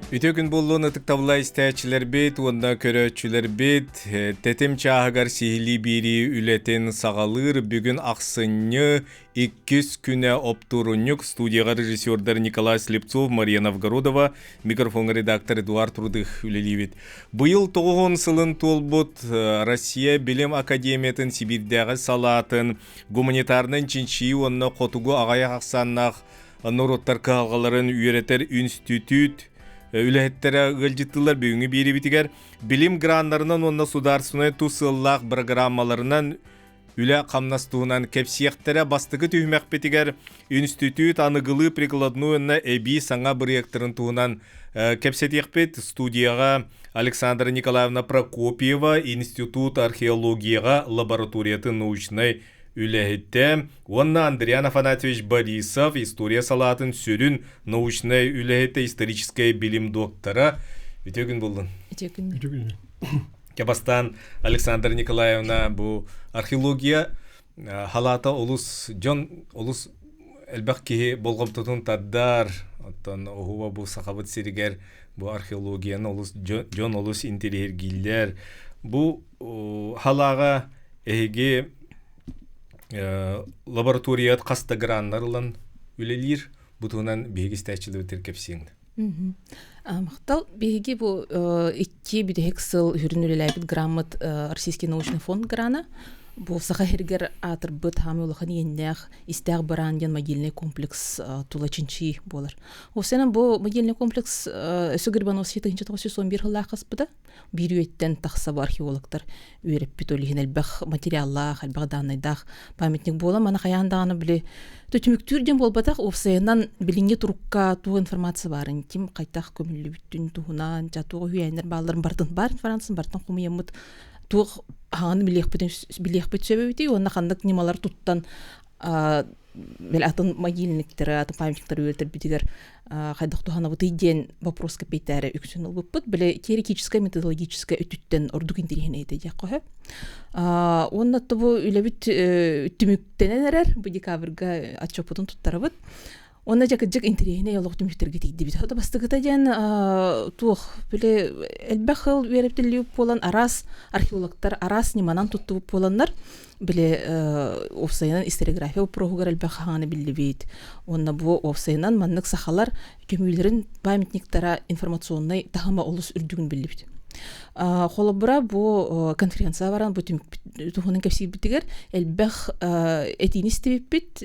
Үтүө күн буоллун ытыктабыллаах истээччилэрбит уонна көрөөччүлэрбит. Тэтим чааһыгар сиһилии биэрии үлэтин саҕалыыр бүгүн ахсынньы иккис күнэ оптуорунньук студияҕа режиссердар Николай Слепцов, Мария Новгородова, микрофоҥҥа редактор Эдуард Рудых үлэлиибит. Быйыл 90 сылын туолбут Россия Билим Академиятын Сибиирдээҕи салаатын гуманитарнай чинчийии уонна хотугу аҕыйах ахсааннаах норуоттар кыһалҕаларын үөрэтэр үнстүтүүт үлэһиттэрэ ыалдьыттыылар бүгүҥҥү биэриибитигэр билим граннарынан уонна судаарственнай тус сыаллаах бырагырааммаларынан үлэ-хамнас туһунан кэпсиэхтэрэ бастакы түһүмэхпитигэр институт аныгылыы прикладной уонна эбии саҥа бырайыактарын туһунан кэпсэтиэхпит студияҕа Александра Николаевна Прокопьева институт археологияҕа лабораториятын научнай үлэһитэ уонна Андриан Афанасьевич Борисов история салаатын сүрүн научнай үлэһитэ историческай билим доктора үтүө күн буоллун үтүө күн Бастаан Александра Николаевна бу археология халаата олус дьон олус элбэх киһи болҕомтотун тардар. Оттон оһуба бу Сахабыт сиригэр бу археологияны олус дьон олус интэриэһиргииллэр. Бу халааҕа эһиги лабораторияҕыт хас да граннар ылан үлэлиир. Бу туһунан биһиги истээччилэрбитигэр кэпсиэҥ. Махтал. Биһиги бу икки бүтэһик сыл үрүн үлэлээбит граммыт Российский научный фонд грана. Бу Саха сиригэр аатырбыт хаамыы улахан иэннээх истээх бараан диэн могильный комплекс тула чинчии буолар. Осенан бу могильный комплекс өссө Грибановский 1911 сыллаах хаспыта. Биир үйэттэн тахса бу археологтар үөрэппит ол иһин элбэх материаллаах, элбэх дааннайдаах памятник буолан маны хайаан даҕаны били түмүктүүр диэн буолбатах уопсайынан билиҥҥи турукка туох информация баарын ким хайдах көмүллүбүтүн туһунан дьа туох үһүйээннэр баалларын бартын баар информацияны бартын хомуйаммыт туох аһаҕаны билиэхпитин билиэхпит сөбөбүтүй уонна ханнык ньымалар туттан бэл атын могильниктары, атын памятниктары үөрэтэрбитигэр хайдах туһанабытый диэн вопроска пейтээри үксүн ылбыппыт. Били теоретическай, методологическай өттүттэн ордук интэриэһинэй этэ диэххэ сөп. Уонна бу үлэбит түмүктэнэн эрэр. Бу декабрьга отчеппутун туттарабыт. Уонна дьэ кырдьык интэриэһинэй олох түмүктэргэ тиийдибит. Ото бастакыта диэн туох били элбэх сыл үөрэптиллибит буолан араас археологтар араас ньыманан туттубут буоланнар били уопсайынан историография боппуруоһугар элбэх хаһааны биллибит. Уонна бу уопсайынан маннык сахалар көмүүлэрин памятниктара информационнай таһыма олус үрдүгүн биллибит. Холобура бу конференция баран бу туһунан кэпсиирбитигэр элбэх этиини истибиппит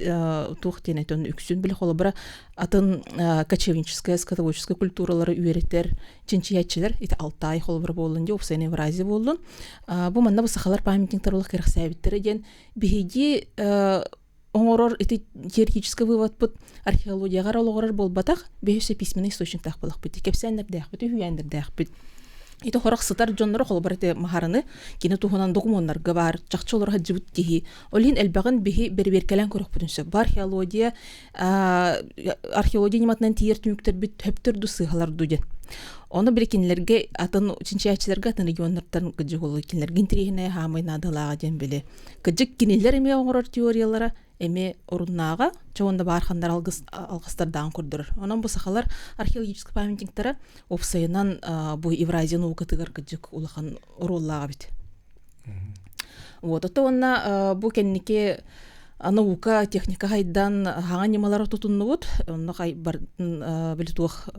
туох диэн этэн үксүн били холобура атын кочевническая скотоводческая культуралары үөрэтэр чинчийээччилэр ити Алтай холобура буоллун дии уопсайынан Евразия буоллун бу манна бу сахалар памятниктар олох кэрэхсээбиттэрэ диэн биһиги оҥорор ити теоретический выводпыт археологияҕа эрэ олоҕурар буолбатах, биһи письменный источниктаах буолахпыт, кэпсээннэрдээхпит, үһүйээннэрдээхпит. Ити хорох сытар дьонноро холобур ити Махараны кини туһунан докумуоннарга баар чахчы олоро сылдьыбыт киһи. Ол иһин элбэҕин биһи бэрэбиэркэлээн көрөхпүтүн сөп. Бу археология археология ньыматынан тиийэр түмүктэрбит хөптөр ду сыыһалар ду диэн. Ону били кинилэргэ атын чинчийээччилэргэ атын регионнартан кыдьык кинилэргэ интэриэһинэй хаамай наадалааҕа диэн били Кырдьык кинилэр эмиэ оҥорор теориялара эмиэ оруннааҕа, чэ уонна баарханнар алгыс алгыстардаан көрдөрөр. Онон бу сахалар археологическай памятниктара уопсайынан бу Евразия наукатыгар кырдьык улахан оруоллаах эбит. Вот, ото уонна бу кэнники наука, техника хайдан хаҥа ньымалары тутуннубут. Онно били туох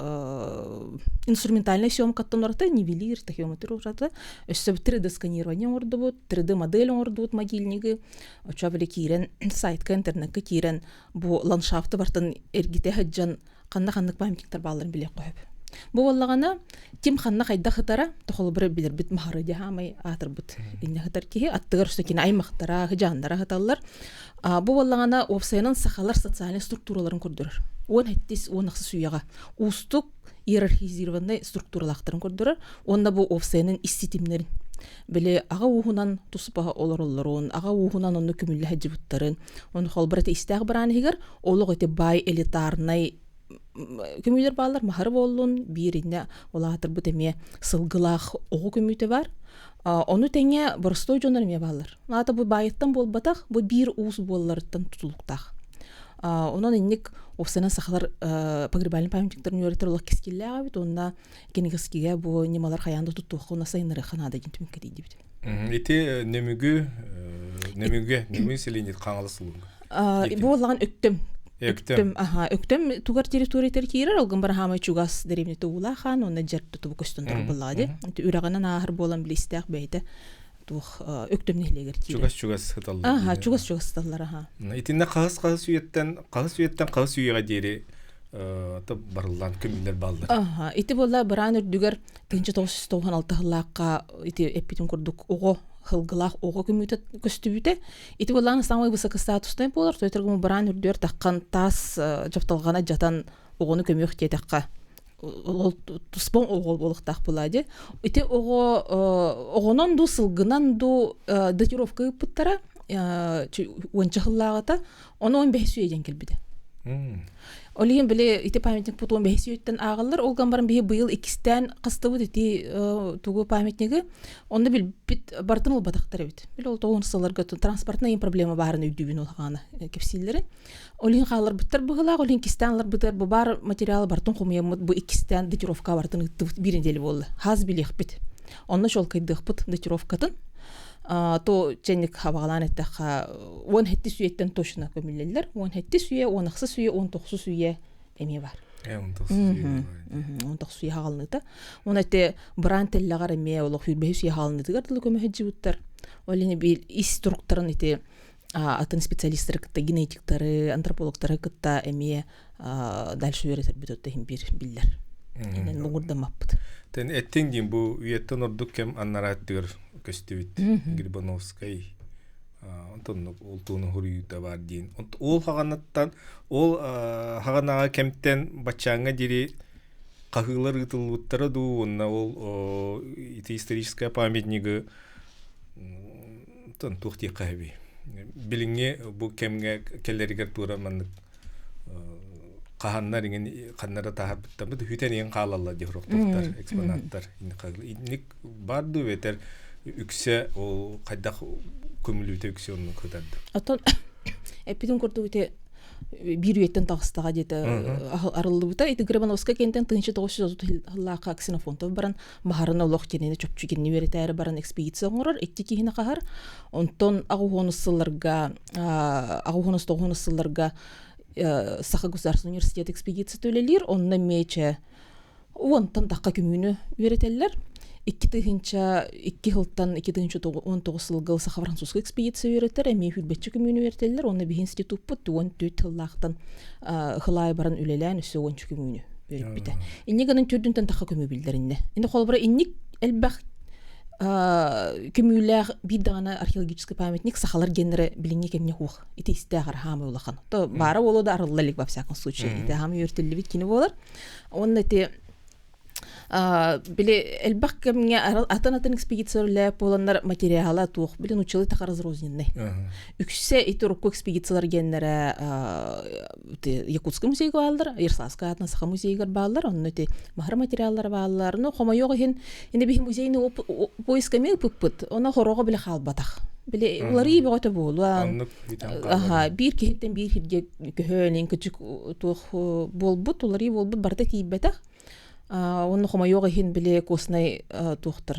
инструментальнай съемкаттан ураты нивелир, тахеометр ураты өссө 3D сканирование оҥордубут, 3D модель оҥордубут могильнигы. Оччо били киирэн сайтка интернекка киирэн бу ландшафты бартын эргитэ сылдьан ханна ханнык памятниктар баалларын билиэх сөп. Бу буоллаҕына ким ханна хайдах ытара тохолобура билэрбит маһары дьаһаамай аатырбыт иннэ ытар киһи аттыгар өссө кини аймахтара хыдьааннара ыталлар бу буоллаҕына уопсайынан сахалар социальнай структураларын көрдөрөр уон сэттис уон ахсыс үйэҕэ уустук иерархизированнай структуралаахтарын көрдөрөр уонна бу уопсайынан ис ситимнэрин били аҕа ууһунан туспа олороллорун аҕа ууһунан онно көмүллэ сылдьыбыттарын ону холбор ити истээх бараан иһигэр олох ити баай элитарнай көмүүлэр бааллар маһары буоллун биир иннэ улаатырбыт эмиэ сылгылаах оҕо көмүүтэ бар ону тэҥэ боростуой дьоннор эмиэ бааллар аата бу баайыттан буолбатах бу биир уус буолларыттан тутулуктаах онон инник. Уопсайынан сахалар погребальный памятниктарын үөрэтэр олох кэскиллээх эбит уонна кинигэскигэ бу ньымалар хайаан да туттуохха уонна сайыннарыахха наада диэн түмүккэ тиийдибит. Ити Нөмүгү Нөмүгү Нөмүгү селение Хаҥалас улууһугар. Бу буоллаҕын Өктөм. Өктөм, аха, Өктөм тугар территориятыгар киирэр, ол гын бараһаамай чугас дэриэбинэтэ Уулаах хаан уонна Дьэртэ тубу көстөн турар буоллаҕа дии. Үрэҕинэн ааһар буолан билистээх бэйэтэ туох Өктөм нэһилиэгэр киирэр. Чугас-чугас сыталлар. Аха, чугас-чугас сыталлар, аха. Итиннэ хаһыс-хаһыс үйэттэн, хаһыс үйэттэн хаһыс үйэҕэ диэри барыллаан көмүллэр бааллар. Аха, ити буолла быраан үрдүгэр 1996 сыллаахха ити эппитим курдук оҕо хылгылаах оҕо көмүүтэ көстүбүтэ. Ити буоллаҕына самый высокостатусный буолар, то быраан үрдүгэр таххан таас дьапталҕана дьатан оҕону көмүөх диэтэххэ ол туспа оҕо буолуохтаах буолаа дии. Ити оҕо оҕонон дуу сылгынан дуу датировка ыыппыттара уонча сыллааҕыта ону он бэһис үйэ диэн кэлбитэ. Ол иһин били ити памятник пут он бэһис үйэттэн ааҕыллар. Ол гынан баран биһи быйыл иккистээн хастыбыт ити тугу памятнигы. Онно билбит барытын ылбатахтар эбит. Били ол тоҕуон сылларга транспортная проблема баарын өйдүүбүн ол хаана кэпсииллэрин. Ол иһин хаалларбыттар быһыылаах, ол иһин кистээн ыларбытыгар бу баар материалы барытын хомуйаммыт, бу иккистээн датировка барытын ыыттыбыт биир неделя буолла. Хас билиэхпит. Онно чуолкайдыахпыт датировкатын. То чэнник хабаҕалаан эттэххэ, уон сэттис үйэттэн точно көмүллэллэр. Уон сэттис үйэ, уон ахсыс үйэ, уон тохсус үйэ эмиэ бар. Он тохсус үйэ. Он тохсус үйэ хаҕалыныыта. Уон эти быраан тэллэҕэр эмиэ олох сүүрбэһис үйэ хаҕалыныытыгар дылы көмө сылдьыбыттар. Ол иһин биир ис туруктарын ити атын специалистары кытта генетиктары, антропологтары кытта эмиэ дальше үөрэтэрбит өттө иһин биир биллэр. Инэн муҥурдаммаппыт. Тэн эттиҥ диин бу үйэттэн ордук кэм аннараа өттүгэр көстүбүт Грибановскай онтон ол тууну хуруйуута бар диин. Ол хаҕанаттан ол хаҕанаҕа кэмтэн баччааҥҥа диэри хаһыылар ыытыллыбыттара дуу уонна ол ити историческая памятнигы Оттон туох диэххэ эбий? Билиҥҥи бу кэмҥэ кэлэригэр туора маннык хаһаннар иҥин ханнара таһаарбыттарбыт үтэн иҥин хаалаллар дии сорохтуктар экспонаттар инник баар дуу эбэтэр үксэ ол хайдах көмүлүүтэ үксэ оннук кытарды. Оттон эппитин курдук ити биир үйэттэн таҕыстаҕа диэтэ арыллыбыта. Ити Гребановскай кэнтэн 1930 сыллаахха Ксенофонтов баран Маһарын олох кинини чопчу кинини үөрэтээри баран экспедиция оҥорор, икки киһини хаһар. Онтон аҕыс сылларга, аҕыс тоҕус сылларга Саха государственный университет экспедицията үлэлиир. Онно эмиэ уонтан тахха көмүүнү үөрэтэллэр. Икки тыһыынча икки сылтан икки тыһыынча он тоҕус сылга саха-французскай экспедиция үөрэтэр, эмиэ хүрбэччи көмүүнү үөрэтэллэр. Онно биһи институппут уон түөрт сыллаахтан хылаай баран үлэлээн өссө уонча көмүүнү үөрэппитэ. Инник гынан төрдүнтэн таха көмүү биллэриннэ. Инде холобура инник элбэх көмүүлээх биир даҕаны археологический памятник сахалар геннere билиҥҥи кэмҥэ хуох ити истээх хаамай улахан. То баара буолуо да арылла илик во всяком случае. Ити хаамай үөртүллүбүт кини буолар. Уонна ити били элбэх кэмҥэ атын-атын экспедициялар үлэлээбит буоланнар материала туох били нууччалыы таха разрозненный. Үксэ ити урукку экспедициялар геннэрэ Якутскай музейга бааллар, Ярославскай аатынан Саха музейыгар бааллар, онно ити маһар материаллара бааллар. Ну, хомойуох иһин, ини биһи музейный поиск эмиэ ыппыппыт. Оно хороҕо били хаалбатах. Били уларыы бөҕөтө буолуон. Аха, биир киһиттэн биир сиргэ көһөн, кычык туох буолбут, уларыы буолбут барыта тиийбэтэх. Уонна хомойуох иһин били костнай туохтар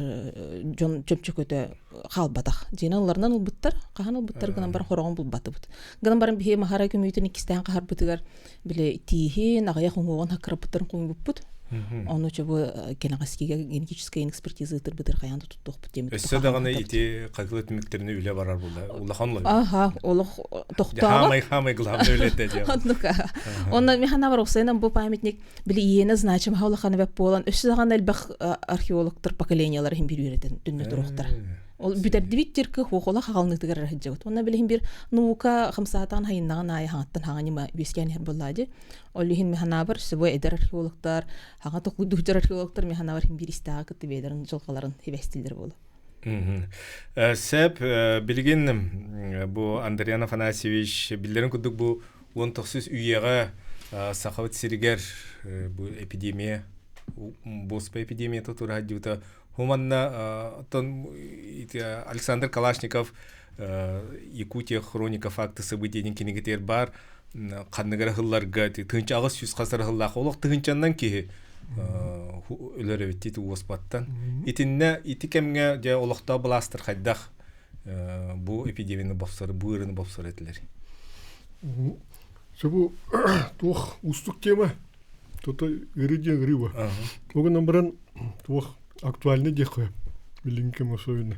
дьон чөмчөкөтө хаалбатах. Дьиэнэ ылларынан ылбыттар, хаһан ылбыттар гынан баран хороҕун булбатыбыт. Гынан баран биһи Маһара көмүүтүн иккистээн хаһарбытыгар били тииһин, аҕыйах уҥуоҕун хаккыраппыттарын хомуйбуппут. Ону чобу кэнэҕэскигэ генетическэй экспертиза ыытырбытыр хайаан да туттуохпут диэмит. Өссө даҕаны ити хагылы түмүктэринэ үлэ барар буолла. Улахан улахан. Аха, олох тохтообот. Хаамай хаамай главный үлэтэ диэн. Оннук. Онно механа бар бу памятник били иэнэ значимаһа улахана бэп буолан өссө даҕаны элбэх археологтар поколениялар иһин биир үөрэтэн түннэ туруохтара. Ол бүтэрдибит тиркы хуохола хаҕалныытыгар эрэ Онно билиһин бир наука хамсаатаан хайыннаҕын аайы хаҥаттан хаҥа ньыма үөскээн иһэр буоллаа дии. Ол иһин механабар сөбө эдэр археологтар, хаҥа токуйдуутар археологтар механабар иһин биир истээҕи кытта бэйэлэрин дьылҕаларын хибэстилэр буолу. Сеп билигин бу Андриан Афанасьевич биллэрин курдук бу он тохсус үйэҕэ Сахабыт сиригэр бу эпидемия буоспа эпидемията тураһадьыбыта Хуманна оттон Александр Калашников Якутия хроника факты событий диэн кинигэтигэр баар. Ханнык эрэ сылларга 1800 хас эрэ сыллаах олох тыһыынчаннан киһи өлөр эбит дии уоспаттан. Итиннэ ити кэмҥэ дьэ олохтоох былаастар хайдах бу эпидемияны бопсор, бу ыарыыны бопсор этилэр? Бу туох уустук тема. Тута ыарыы диэн ыарыы бу. Ол гынан баран туох актуальный диэххэ билиҥҥи кэм особенно.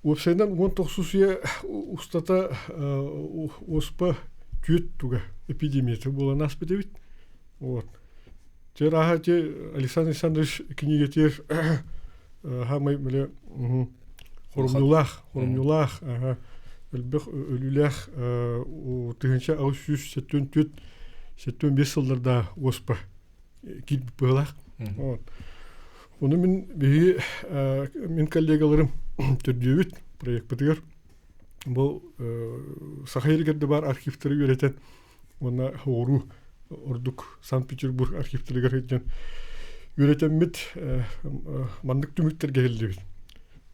Уопсайынан 19 үйэ устата оспа түөт туга эпидемията буолан ааспыт эбит. Вот. Те раха те Александр Александрович кинигэтигэр хаамай бile хорумньулаах хорумньулаах элбэх өлүүлээх 1874 75 сылларда оспа киирбит быһыылаах. Вот. Ону мин биһиги мин коллегаларым төрдүөбүт проекпытыгар бу Саха сиригэр да баар архивтары үөрэтэн уонна оҕуруу ордук Санкт-Петербург архивтарыгар сылдьан үөрэтэммит маннык түмүктэргэ кэллибит.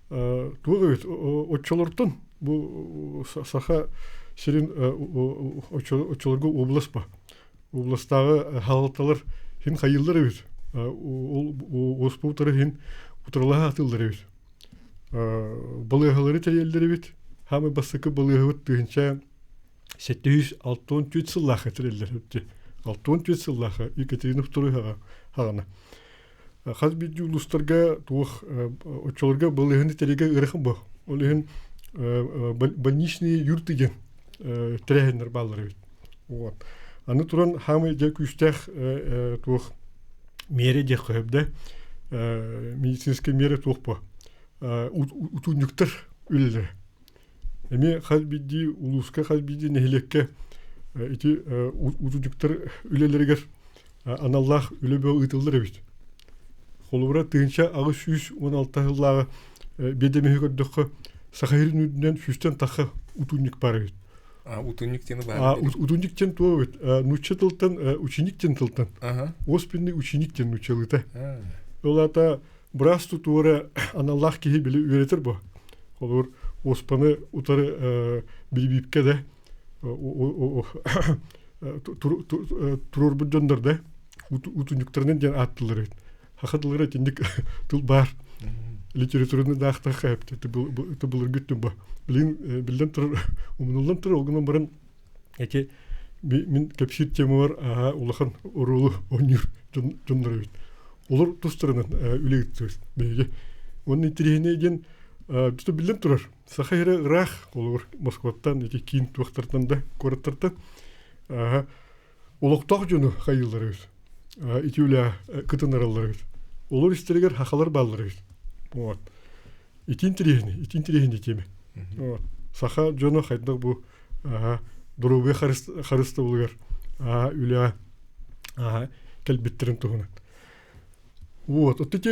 Туох эбит оччолортон бу Саха сирин оччолорго область ба областааҕы хаалталар хин хайыыллар эбит. Ол оспутары хин утарылаһа атыыллар эбит. Балыыһалары тэрийэллэр эбит. Хаамай бастакы балыыһабыт 1764 сыллаахха тэриллэр эбит. 64 сыллаахха Екатерина II хаҕана. Хас биирдии улуустарга туох оччолорго балыыһаны тэрийгэ ыарахан буо. Ол иһин больничные юрты диэн тэрээһиннэр бааллар эбит. Вот. Аны туран хаамай дьэ күүстээх туох миэрэ диэх сөп медицинскэй миэрэ туох бу утуунньуктар үлэлэрэ. Эмиэ хас биирдии улууска, хас биирдии нэһилиэккэ ити утуунньуктар үлэлэригэр аналлаах үлэ бөҕө ыытыллар эбит. Холобура, 1816 сыллааҕы биэдэмэһи көрдөххө, Саха сирин үрдүнэн сүүстэн тахса утуунньук баар эбит. Утуунньук диэн баар. Утуунньук диэн туох эбит? Нуучча тылтан ученик диэн тылтан. Оспенный ученик диэн нууччалыыта. Ол аата быраас тутуура аналлаах киһи били үөрэтэр бу. Холобур, оспаны утары билибиипкэ да туруорбут дьоннор да утунньуктарынан диэн ааттыыллар эбит. Саха тылыгар итинник тыл баар. Литератураны даахтахха это былыргы өттүн ба. Билин биллэн турар умнуллан турар ол гынан баран эти мин кэпсиир темалар улахан оруолу оонньуур дьоннор эбит. Олор тустарынан үлэ ыыттыбыт биһиги. Уонна интэриэһинэй диэн тута биллэн турар Саха сирэ ыраах, холобур, Москваттан, ити киин туохтартан да, куораттартан олохтоох дьону хайыыллар эбит. Ити үлэ кытыннараллар эбит. Олор истэригэр хахалар бааллар эбит. Вот. Ити интэриэһинэй, ити интэриэһинэй тиэмэ. Вот. Саха дьоно хайдах бу доруобуйа харыстабылыгар үлэ кэлбиттэрин туһунан. Вот, вот ити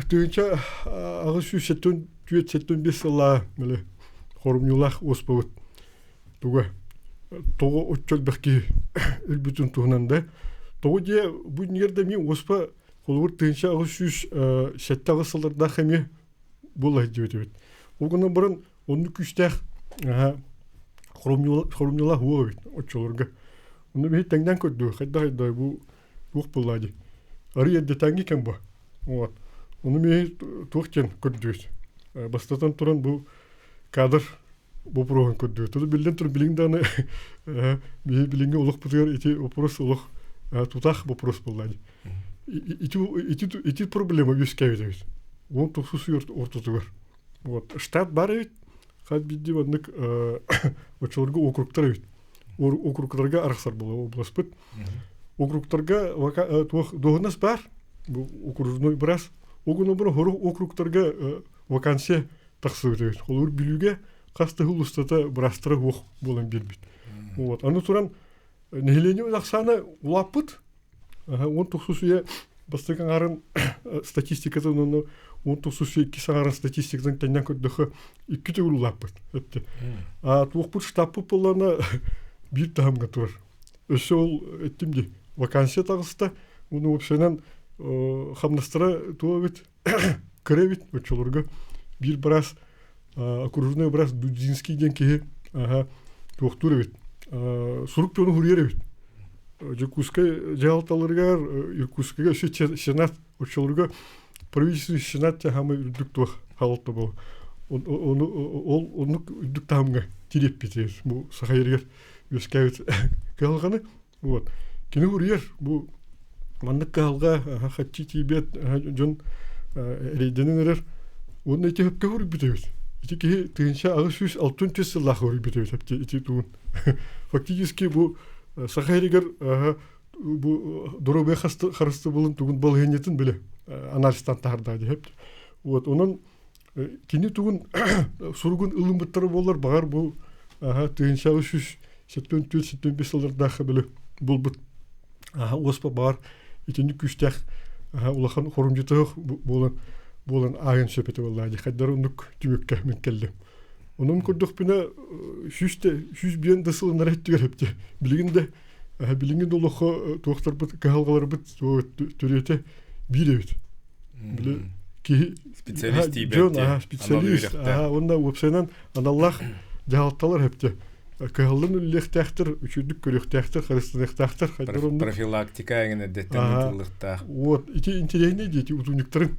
1874-75 сыллаа мэлэ хорумньулаах уоспабыт туга тоҕо оччо элбэх киһи өлбүтүн туһунан да тоҕо диэ бу иннигэр да эмиэ уоспа холобур 1878 сыллардаах эмиэ буола сылдьыбыт эбит. Ол гынан баран оннук күүстээх хорумньулаах уол эбит оччолорго. Онно биһи тэҥнээн көрдүбүт хайдах хайдах бу туох буолла дии. Арый эрдэтээҥҥи кэм бу. Вот. Ону миэхэ туох диэн көрдүбүт. Бастатан туран бу кадр боппуруоһун көрдүбүт. Туту биллэн туран билиҥ даҕаны биһи билиҥҥи олохпутугар ити вопрос олох тутаах вопрос буолла дии. Ити, ити, ити проблема үөскээбит эбит. 19 ортотугар. Вот. Штат бар эбит. Хас биирдии маннык оччолорго округтар эбит. Округтарга арахсар буола обласпыт. Округтарга туох дуоһунас баар, бу окружной быраас. Ол гынан баран сорох округтарга вакансия тахсыбыт эбит. Холобур, Бүлүүгэ хас да сыл устата быраастара суох буолан биэрбит. Вот. Аны туран нэһилиэнньэ ахсаана улааппыт. 19 үйэ бастакы аҥаарын статистикатын уонна 19 үйэ иккис аҥаарын статистикатын тэҥнээн көрдөххө икки төгүл улааппыт. А туохпут штабпыт буоллаҕына биир таһымҥа турар. Өссө ол эттим дии вакансия таҕыста уонна уопсайынан хамнастара туох эбит кыра эбит оччолорго биир быраас окружной быраас Дудзинский диэн киһи туохтуур эбит. Сурук дьону хуруйар эбит. Дьокуускай дьаһалталарыгар Иркутскайга өссө Сенат оччолорго правительственный Сенат хаамай үрдүк туох хаалта буол. Ол оннук үрдүк таһымҥа тириэппит бу саха еригэр үөскээбит кыһалҕаны. Вот. Кини уруйар бу маннык кыһалҕа хаччы тиийбэт дьон эрэйдэнэн эрэр. Уонна ити хөпкө уруйбут эбит. Ити киһи 1863 сыллаах уруйбут эбит ити тугун. Фактически бу саха эригэр бу доруобуйа харыстыбылын тугун балаһыанньатын биле анализтан таһарда диһеп. Вот онон кини тугун суругун ылыммыттара буоллар баҕар бу 1374-75 сыллардаахха били булбут уоспа баҕар итинник күүстээх улахан хорумдьутаах буолан буолан ааһын сөп этэ буоллаа дии хайдары оннук түмүккэ мин кэллим. Онон көрдөхпүнэ 101 да сылынара өттүгэр эпти. Билигин да билиҥҥи да олоххо туохтарбыт кыһалҕаларбыт төрүөтэ биир эбит. Били киһи специалист дьон аха специалист аха уонна уопсайынан аналлаах дьаһалталар хэпте кыһаллан үллиэхтээхтэр үчүгдүк көрүөхтээхтэр харыстаныахтаахтар профилактика эҥин эрдэттэн ыытыллыахтаах. Вот ити интэриэһинэй диэти утунньуктарын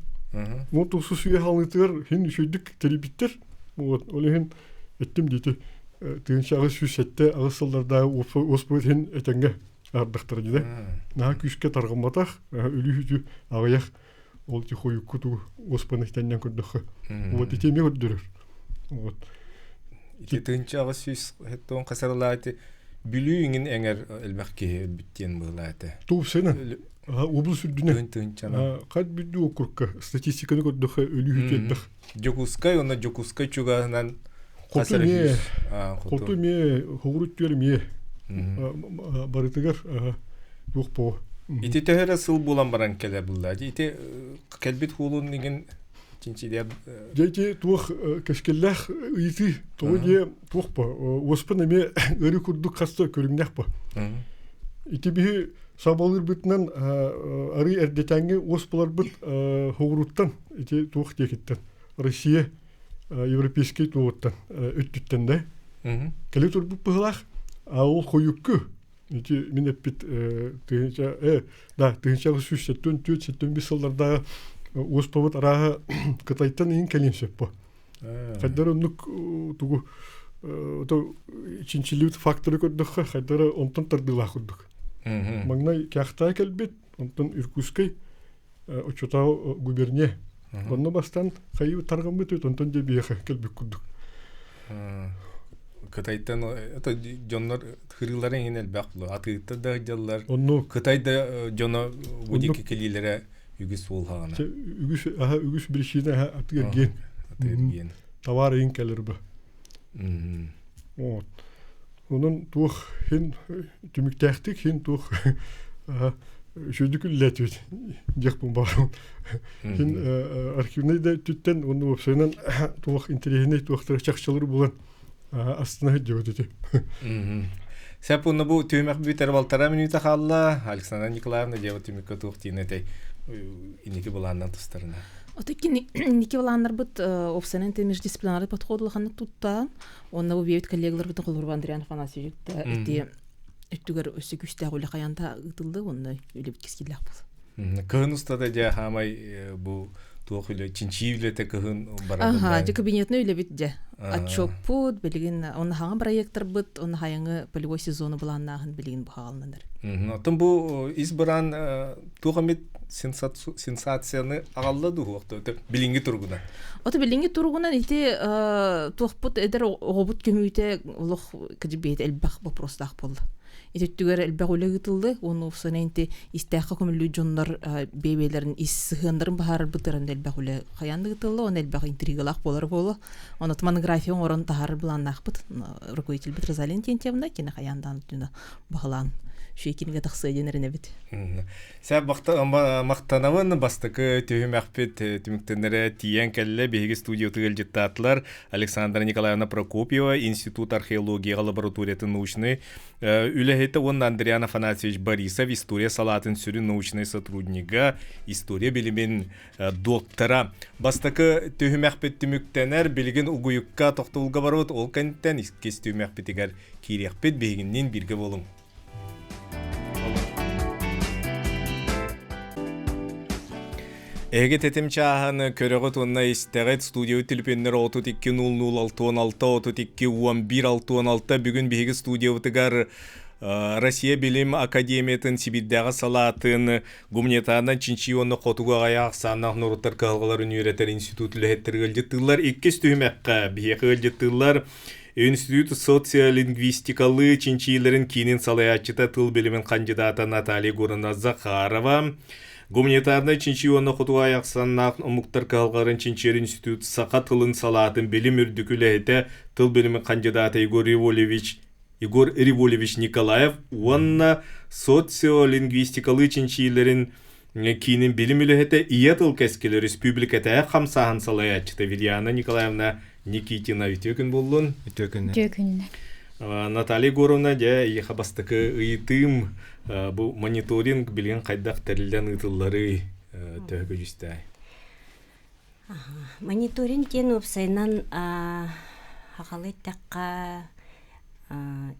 вот тусу сүйэ халыытыгар хин үчүгдүк тэрийбиттэр. Вот ол иһин эттим диэти 1807 сыллардааҕы уоспут иһин этэҥҥэ ардахтара дьэ наһаа күүскэ тарҕамматах өлүү-сүтүү аҕыйах ол ити хойукку туу уоспаны тэннэн көрдөххө вот ити эмиэ көрдөрөр вот ити 1800 хасарылаати Бүлүү иҥин эҥэр элбэх киһи өлбүт диэн быһылаа этэ. Туупсайынан облус үрдүнэн хат бүдүү округка статистиканы көрдөххө өлүү элбэх. Дьокуускай уонна Дьокуускай чугаһынан Хоту эмиэ хоту эмиэ хоҕур үттүгэр эмиэ барытыгар туох буо. Ити төһө эрэ сыл буолан баран кэлэ булла. Ити кэлбит хуулун игин чинчилиэр Дьэ ити туох кэскиллээх ыйытыы тоҕо диэ туох бо уоспун эмиэ ыарыы курдук хаста көрүҥнээх бо. Ити биһи сабалыырбытынан арыы эрдэтээҥҥи уос буларбыт хоҕуруттан ити туох диэкиттэн Россия европейский туоҕуттан өттүттэн да кэлэ турбут быһылаах а ол хойукку ити мин эппит тыһыынча да 1874-75 сыллардааҕы уоспабыт арааһа Кытайтан иин кэлиэн сөп бу хайдар оннук тугу чинчилибит факторы көрдөххө хайдара онтон тардыылаах курдук маҥнай кяхтаа кэлбит онтон Иркутскай оччотооҕу губерния онно бастан хайыы тарҕаммыт үт онтон дьэ биһиэхэ кэлбит курдук. Кытайтан это дьоннор хырыылара иһин элбэх буолуо атыыта да сылдьаллар онно Кытай да дьоно бу диэки кэлиилэрэ үгүс буолһаҕына үгүс аха үгүс причина аха атыыргиэн атыыргиэн товар иһин кэлэр ба вот Онон туох хин түмүктээхтик хин туох үчүгдүк үллээтибит диэхпин баҕарабын. Хин архивнай да өттүттэн уонна уопсайынан туох интэриэһинэй туохтара чахчылары булан астына сылдьыбыт ити. Сөп уонна бу түһүмэх бүтэр балтараа мүнүүтэ хаалла. Александра Николаевна дьиэбит түмүккэ туох диэн этэй инники былааннан тустарына. Ото инники былааннарбыт уопсайынан междисциплинарный подход улаханнык туттаан Уонна бу биэбит коллегаларбытын холобур Андриан Афанасьевич да ити өттүгэр өссө күүстээх үлэ хайаан ыытыллы уонна үлэбит кэскиллээх буолла. Кыһын устата дьэ хаамай бу туох үлэ чинчии үлэтэ кыһын барар. Аха, дьэ кабинетный үлэбит дьэ. Отчеппут, билигин онно хаҥа проекторбыт, онно хайаңы полевой сезону былааннааһын билигин бухааланар. Оттон бу ис быраан туох эмит сенсацияны аҕалла дуу билиҥҥи туругунан? Ото билиҥҥи туругунан ити туохпут эдэр оҕобут көмүүтэ олох кадьыбиэт элбэх вопростаах буолла. Ити өттүгэр элбэх үлэ ыытыллы уонна уопсайынан ити истээххэ көмүллүү дьоннор бэйбэлэрин ис сыһыаннарын баһаарарбыттарын элбэх үлэ хайаан ыытылла уонна элбэх интригалаах буолар буолуо. Онно монография оҥорон таһаарар былааннаахпыт. Руководительбит Розалина Тентьевна кини хайаан даҕаны баһылаан. Үчүгэй кинигэ тахсыа диэн эрэнэбит. Сэ махтанабын бастакы түһүмэхпит түмүктэнэрэ тиийэн кэллэ. Биһиги студиятыгар ыалдьыттаатылар Александра Николаевна Прокопьева, Институт археологияҕа лабораториятын научнай үлэһитэ уонна Андриан Афанасьевич Борисов, история салаатын сүрүн научнай сотруднига, история билимин доктора. Бастакы түһүмэхпит түмүктэнэр, билигин угуйукка тохтобулга барабыт, ол кэнниттэн иккис түһүмэхпитигэр киириэхпит, биһигинниин бииргэ буолуҥ. Эһиги тэтим чааһын көрөҕүт уонна истэҕит студия түлүпүөннэр 32 00 66 32 11 66 бүгүн биһиги студиябытыгар Россия Билим Академиятын Сибирдээҕи салаатын гуманитарнай чинчийии уонна хотугу аҕыйах ахсааннаах норуоттар кыһалҕаларын үөрэтэр институт үлэһиттэрэ ыалдьыттыыллар. Иккис түһүмэххэ биһиэхэ ыалдьыттыыллар Институт социолингвистикалыы чинчийиилэрин киинин салайааччыта тыл билимин хандьыдаата Наталья Егоровна Захарова, гуманитарнай чинчийии уонна хотугу ахсааннаах омуктар кыһалҕаларын чинчийэр институт саха тылын салаатын билим үрдүкү үлэһитэ, тыл билимин хандьыдаата Егор Револьевич Егор Револьевич Николаев уонна социолингвистикалыы чинчийиилэрин киинин билим үлэһитэ Ийэ тыл кэскилэ республикатааҕы хамсааһын салайааччыта Вильяна Николаевна Никитина үтүө күн буоллун. Үтүө күннэр. Үтүө күннэр. Наталья Егоровна, дьэ, эйиэхэ бастакы ыйытыым бу мониторинг билигин хайдах тэриллэн ыытылларый төһө көдьүүстээй? Мониторинг диэн уопсайынан сахалыы эттэххэ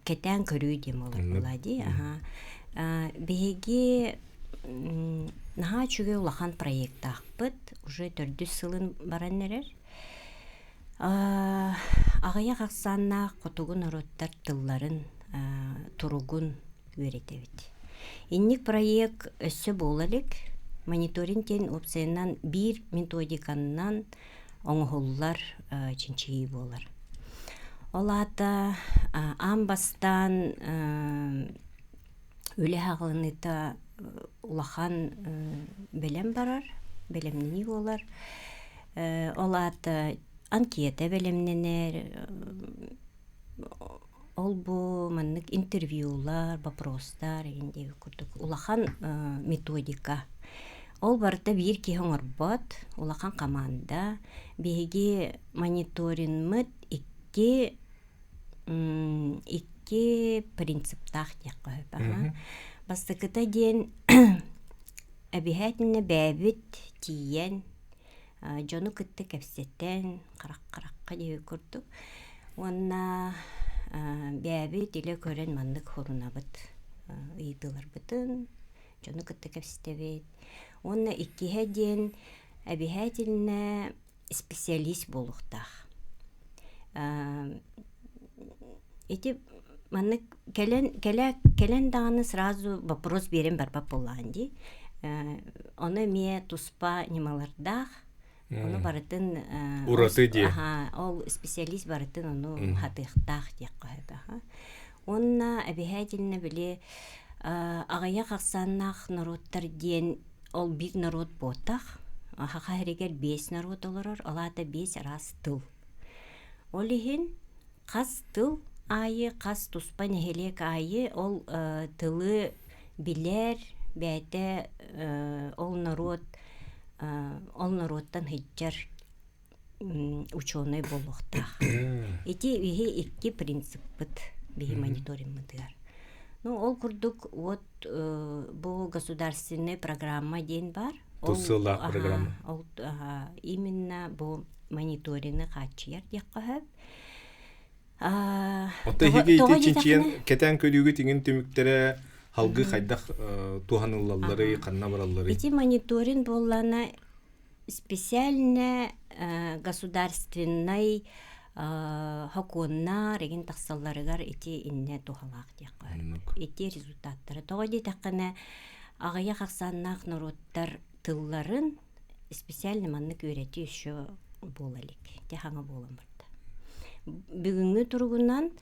кэтээн көрүү диэн буолар буолаа дии. Биһиги наһаа үчүгэй улахан проектаахпыт уже төрдүс сылын баран эрэр. Аҕыйах ахсааннаах хотугу норуоттар тылларын туругун үөрэтэбит. Инник проект өссө буола илик. Мониторинг диэн уопсайынан биир методиканнан оҥоһуллар чинчийии буолар. Ол аата аан бастаан үлэ аҕылыныыта улахан бэлэм барар, бэлэмнэнии буолар. Ол аата анкета бэлэмнэнэр, ол-бу маннык интервьюлар, вопростар игин диэбит курдук улахан методика. Ол барыта биир киһи оҥорбот, улахан хамаанда. Биһиги мониторингмыт икки икки принциптаах диэххэ сөп аха. Бастакыта диэн эбиһээтинэ бэйэбит тиийэн дьону кытта кэпсэтэн харах-харахха диэбит курдук уонна бэйэбит илэ көрөн маннык хорунабыт ыйытыыларбытын дьону кытта кэпсэтэбит уонна иккиһэ диэн эбиһээтинэ специалист буолуохтаах ити маннык кэлэн кэлэ кэлэн даҕаны сразу вопрос биэрэн барбат буоллаҕын дии ону эмиэ туспа ньымалардаах ону барытын ураты дии ол специалист барытын ону хатыахтаах диэххэ сөп уонна обязательно били аҕыйах ахсааннаах норуоттар диэн ол биир норуот буотах саха сиригэр биэс норуот олорор ол аата биэс араас тыл ол иһин хас тыл аайы хас туспа нэһилиэк аайы ол тылы билэр бэйэтэ ол норуот ол норуоттан сылдьар учуонай буолуохтаах. Ити биһи икки принциппыт биһи мониторингмытыгар. Ну ол курдук вот бу государственная программа диэн бар. Тус сыаллаах программа. Ол именно бу мониторины хааччыйар диэххэ сөп. Оттон эһиги ити чинчийэн кэтээн көрүүгүт иҥин түмүктэрэ халгыы хайдах туһаныллалларый, ханна баралларый? Ити мониторинг буоллаана специально государственнай сокуоннар игин тахсалларыгар ити иннэ туһалаах диэххэ сөп. Ити результаттара. Тоҕо диэтэххинэ аҕыйах ахсааннаах норуоттар тылларын специально маннык үөрэтии еще буола илик. Ити хаҥа буолан барда. Бүгүҥҥү туругунан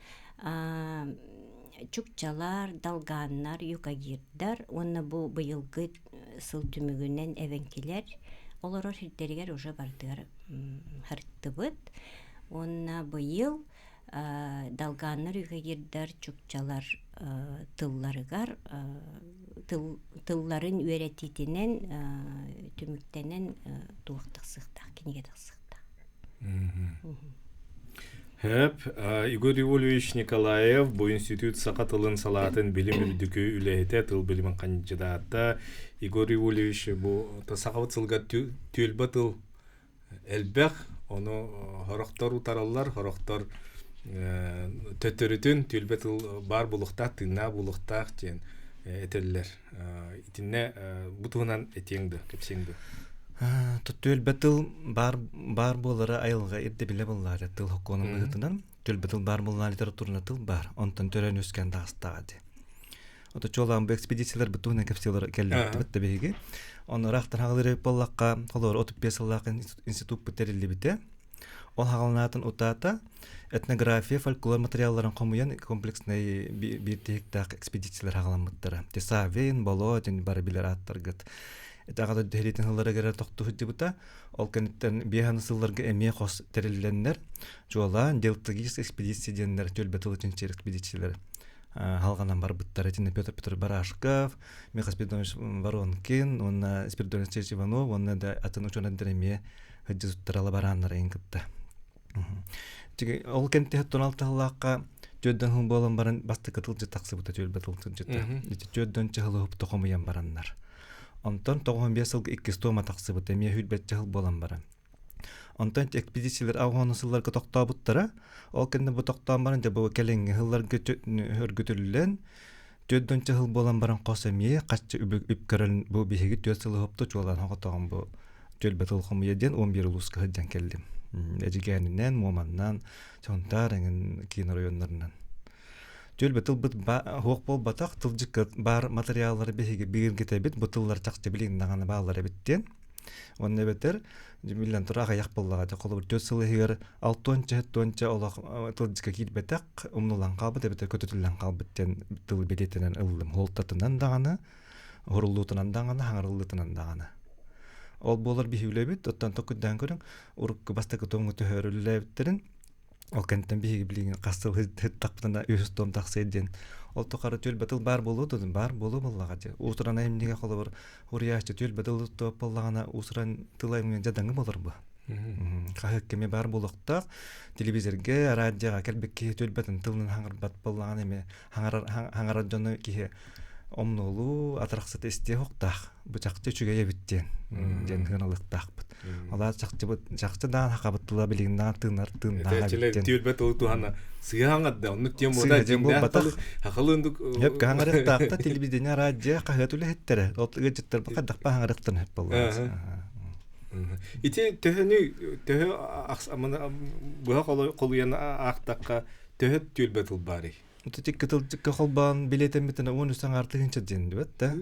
чукчалар, долганнар, юкагирдар уонна бу быйылгы сыл түмүгүнэн эбэҥкилэр олорор сирдэригэр уже бардыгар һырыттыбыт. Уонна быйыл Долганнар, юкагирдар, чукчалар тылларыгар тылларын үөрэтиитинэн түмүктэнэн туох тахсыахтаах, кинигэ тахсыахтаах. Хөп, Игорь Ивольевич Николаев бу институт саха тылын салаатын билим үрдүкү үлэһитэ, тыл билимин хандьыдаата. Игорь Ивольевич бу сахабыт сылга түөлбэ тыл элбэх, ону хорохтор утараллар, хорохтор төттөрүтүн түөлбэ тыл баар булуохтаах, тыыннаах булуохтаах диэн этэллэр. Итиннэ бу туһунан этиэҥ да, кэпсиэҥ да. Түөлбэ тыл баар баар буолара айылҕа ирдэбилэ буоллаары тыл хокуонун быһыытынан түөлбэ тыл баар буоллаҕына литературна тыл баар онтон төрөөн үөскээн таҕыстаҕа дии. Ото чуолаан бу экспедициялар бу туһунан кэпсиэлэр кэллэхтибит да биһиги. Онно ыраахтан хаҕылыыр буоллахха, холобур 35 сыллаах институппут тэриллибитэ. Ол хаҕаланаатын утаата этнография, фольклор материалларын хомуйан комплекснай биир тиһиктээх экспедициялар хаҕаламмыттара. Тесавин, Боло дин бары билэр ааттаргыт. Этэҕэ дэһилиитин сылларыгар тохтуу сылдьыбыта. Ол кэнниттэн биэһаны сылларга эмиэ хос тэриллэннэр, чуолаан Делтагист экспедиция диэннэр түөлбэ тылы чинчийэр экспедициялар халҕанан барбыттар. Итиннэ Петр Петр Барашков, Михаил Спиридонович Воронкин уонна Спиридон Алексеевич Иванов уонна да атын учуонайдар эмиэ сылдьыбыттара барааннара кытта. Ол кэнтиһэ тунал таһылаахха түөрдөн хыл буолан баран бастакы тылдьыт тахсыбыта түөлбэ тылдьыта. Ити түөрдөн чыһылы хомуйан бараннар. Онтон 95 сылга иккис туома тахсыбыта эмиэ хүрбэччэ сыл буолан баран. Онтон экспедициялар аҕыс сылларга тохтообуттара. Ол кэннэ бу тохтоон баран дьэ бу кэлиҥҥи сылларга өргүтүллэн түөрт сыл буолан баран хос эмиэ хаччы үп көрөн бу биһиги түөрт сыл уһупту чуолаан хоҕотоҕон бу түөлбэ тыл хомуйа диэн 11 улууска сылдьан кэллим. Эдьигээнинэн, Муоманнан, Сунтаар эҥин киин оройуоннарынан. Түөлбэ тылбыт суох буолбатах, тылдьыкка баар материаллары биһиги бигэргэтэбит, бу тыллар чахчы билигин даҕаны бааллар эбит диэн. Уонна эбэтэр биллэн турар аҕыйах буоллаҕа дьэ холобур түөрт сыл иһигэр алтыанча сэттиэнчэ олох тылдьыкка киирбэтэх умнуллан хаалбыт эбэтэр көтүтүллэн хаалбыт диэн тылы бэлиэтэнэн ыллым. Суолтатынан даҕаны, уһуруллуутунан даҕаны, хаҥарыллыытынан даҕаны. Ол буолар биһи үлэбит, оттон токуйдаан көрүҥ, урукку бастакы туомҥа төһөрүллээбиттэрин Ол кэнниттэн биһиги билигин хас сыл ыттахпытына үһүс том тахсыа диэн ол тухары түөлбэ тыл баар буолуо дуо баар буолуо буоллаҕа дии уусуран айымньыга холобур уруйааччы түөлбэ тыл туох буоллаҕына уусуран тыл айымньы дьадаҥы буолар бу хаһыат кэми баар буолуохтаах телевизорга радиоҕа кэлбит киһи түөлбэтин тылынан хаҥарбат буоллаҕына эмиэ хаҥарар дьону киһи омнуолуу атарахсыта истиэ суохтаах бу чахчы үчүгэй эбит диэн диэн сыаналыахтаахпыт. Алаа чахчыбыт чахчы даан хахабыт тыла билигин даан тыынар тыыннаах эбит диэн. Түөлбэ тылы туһана сыһаҥат да оннук тем буота дьиҥнээх хахалыындык Хөп хаҥарыахтаахта телевидение радио хаһыат үлэһиттэрэ ол ыалдьыттар хайдахпа хаҥарыахтан хөп буоллаҕа. Ити төһөнү төһө быһа холуйан аахтахха төһө түөлбэ тыл баарый? Ити кытылдьыкка холбоон билиэтэммитинэ 13 аҥаар тыһыынча диэн бэт да.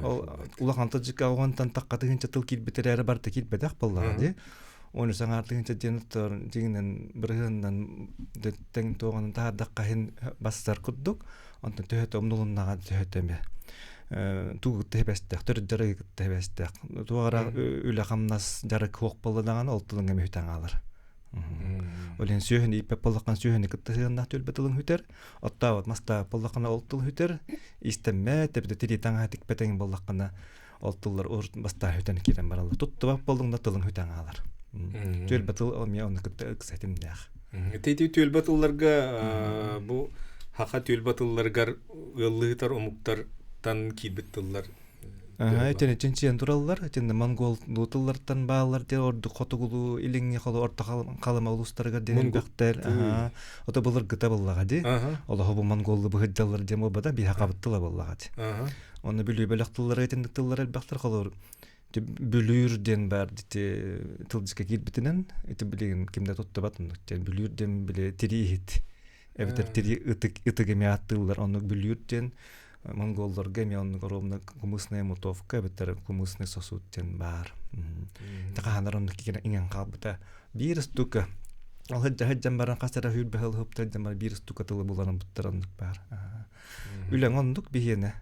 Ол улахан тылдьыкка оҕонтон тахха тыһыынча тыл киирбит эрээри барыта киирбэтэх буоллаҕа дии. 13 аҥаар тыһыынча диэн оттор дьиҥинэн бырыһыанынан тэҥ туоҕунан таһаардахха иһин бассар курдук. Онтон төһөтө умнулуннаҕа төһөтө эмэ туу кытта хэбэстээх, төрүт дьарыгы кытта хэбэстээх. Туох үлэ-хамнас дьарык суох буолла даҕаны ол тылыҥ эмэ үтэн хаалар. Ол иһин сүөһүнү ииппэт буоллаххына сүөһүнү кытта сыһыаннаах түөлбэ тылын сүтэр, оттообот мастаабат буоллаххына ол тыл сүтэр, истэммэт, эбэтэр тирии таҥаһа тикпэтэҥ буоллаххына ол тыллар урут бастаан сүтэн киирэн бараллар. Туттубат буоллуҥ да тылыҥ сүтэн хаалар. Түөлбэ тыл эмиэ ону кытта ыкса ситимнээх. Ити түөлбэ тылларга бу хаха түөлбэ тылларыгар ыаллыытар омуктартан киирбит тыллар Итини чинчийэн тураллар. Итиннэ монгол тыллартан бааллар диэн ордук хотугулуу илиҥҥи холу орто халыма улуустарыгар диэн элбэхтэр. Ото былыргыта буоллаҕа дии. Олоһо бу монголлу быһыддаллар диэн буолбата биһа хабыт тыла буоллаҕа дии. Онно Бүлүү бөлөх тыллара итинник тыллар элбэхтэр холобур Бүлүүр диэн баар ити тылдьыкка киирбитинэн ити билигин ким да туттубат оннук диэн Бүлүүр диэн били тирии иһит эбэтэр тирии ытык ытык эмиэ ааттыыллар оннук Бүлүүр диэн Монголлорго эмиэ оннук оруобуна кумысная мутовка эбэтэр кумысный сосуд диэн баар. Хаһанар оннук иҥэн хаалбыта. Биир ыстука ол сылдьан баран хас эрэ сүүрбэ сыл сылдьан баран биир ыстука тылы булан буттар оннук баар. Үлэҥ оннук биһиэнэ.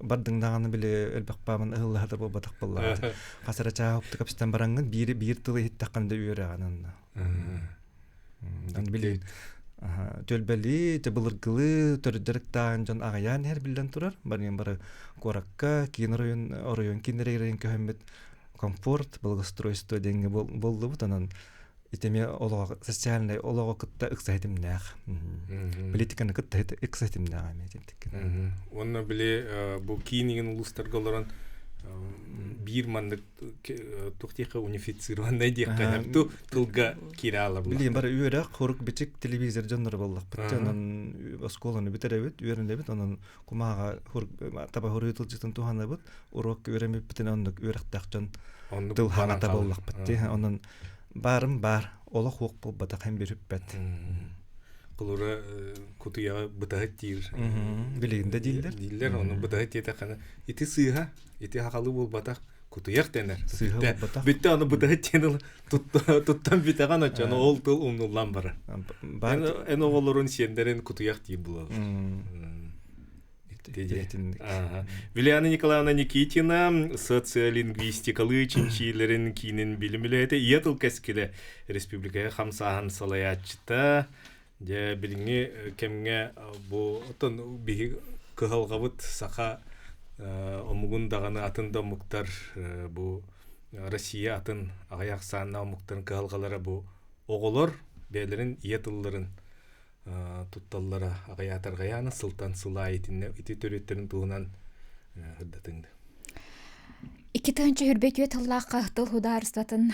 Бардыҥ даҕаны били элбэх баамын ыһыллаһатар буолбатах буоллаҕа. Хас эрэ чааһы кэпсэтэн бараҥҥын биир биир тылы иһиттэххинэ да үөрэҕин онно. Аны били. Түөлбэлии, былыргылыы төрүт-дьарыктаан дьон аҕыйаан иһэр биллэн турар. Барыан бары куоракка, киин оройуон, оройуон кииннэригэр көһөммүт комфорт, благоустройство диэҥҥэ буоллубут. Онон ити эмиэ олоҕо социальнай олоҕу кытта ыкса ситимнээх. Политиканы кытта ыкса ситимнээх эмиэ итинтик. Уонна били бу киин игин улуустарга олорон биир маннык туох диэххэ унифицированнай диэххэ ту тылга киирэ алабыла. Билигин бары үөрэх, хорук бичик телевизор дьонноро буоллахпыт. Онон оскуоланы бүтэрэбит, үөрэнэбит, онон кумааҕа таба хоруй тылдьытын туһанабыт, уруок үөрэммиппитин оннук үөрэхтээх дьон тыл хаҥата буоллахпыт. Онон баарым баар, олох уох буолбатах һэн бүрүппэт. Кулура кутуйаҕа бытаһыт диир. Билигин да дииллэр. Дииллэр, ону бытаһыт диэтэххинэ ити сыыһа, ити хахалы буолбатах, кутуйах дэнэр. Сыыһа буолбатах. Бүттэ аны бытаһыт диэн туттан бүтэҕин оччону ол тыл умнуллан барар. Эн оҕолорун сиэннэрин кутуйах диир булалар. Вилиана Николаевна Никитина социолингвистикалыы чинчиилэрин киинин билим үлэһитэ ийэ тыл кэскилэ республикаҕа хамсааһын салайааччыта. Дьэ, билиҥҥи кэмҥэ бу оттон биһи кыһалҕабыт саха омугун даҕаны атын да омуктар бу Россия атын аҕыйах ахсааннаах омуктарын кыһалҕалара бу оҕолор бэйэлэрин ийэ тылларын тутталлара аҕыйаатарҕайаана сылтан сыл аайы итиннэ ити төрүөттэрин туһунан сырдатыҥ. 2024 тыллаахха тыл худаарыстыбатын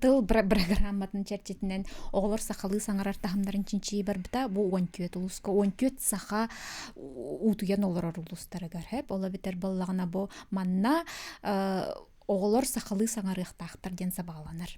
тыл программатын чэрчитинэн оҕолор сахалыы саҥарар таһымнарын чинчийии барбыта. Бу 14 улууска 14 саха уутуйан олорор улуустарыгар хэп. Ол эбэтэр буоллаҕына бу манна оҕолор сахалыы саҥарыахтаахтар диэн сабаҕаланар.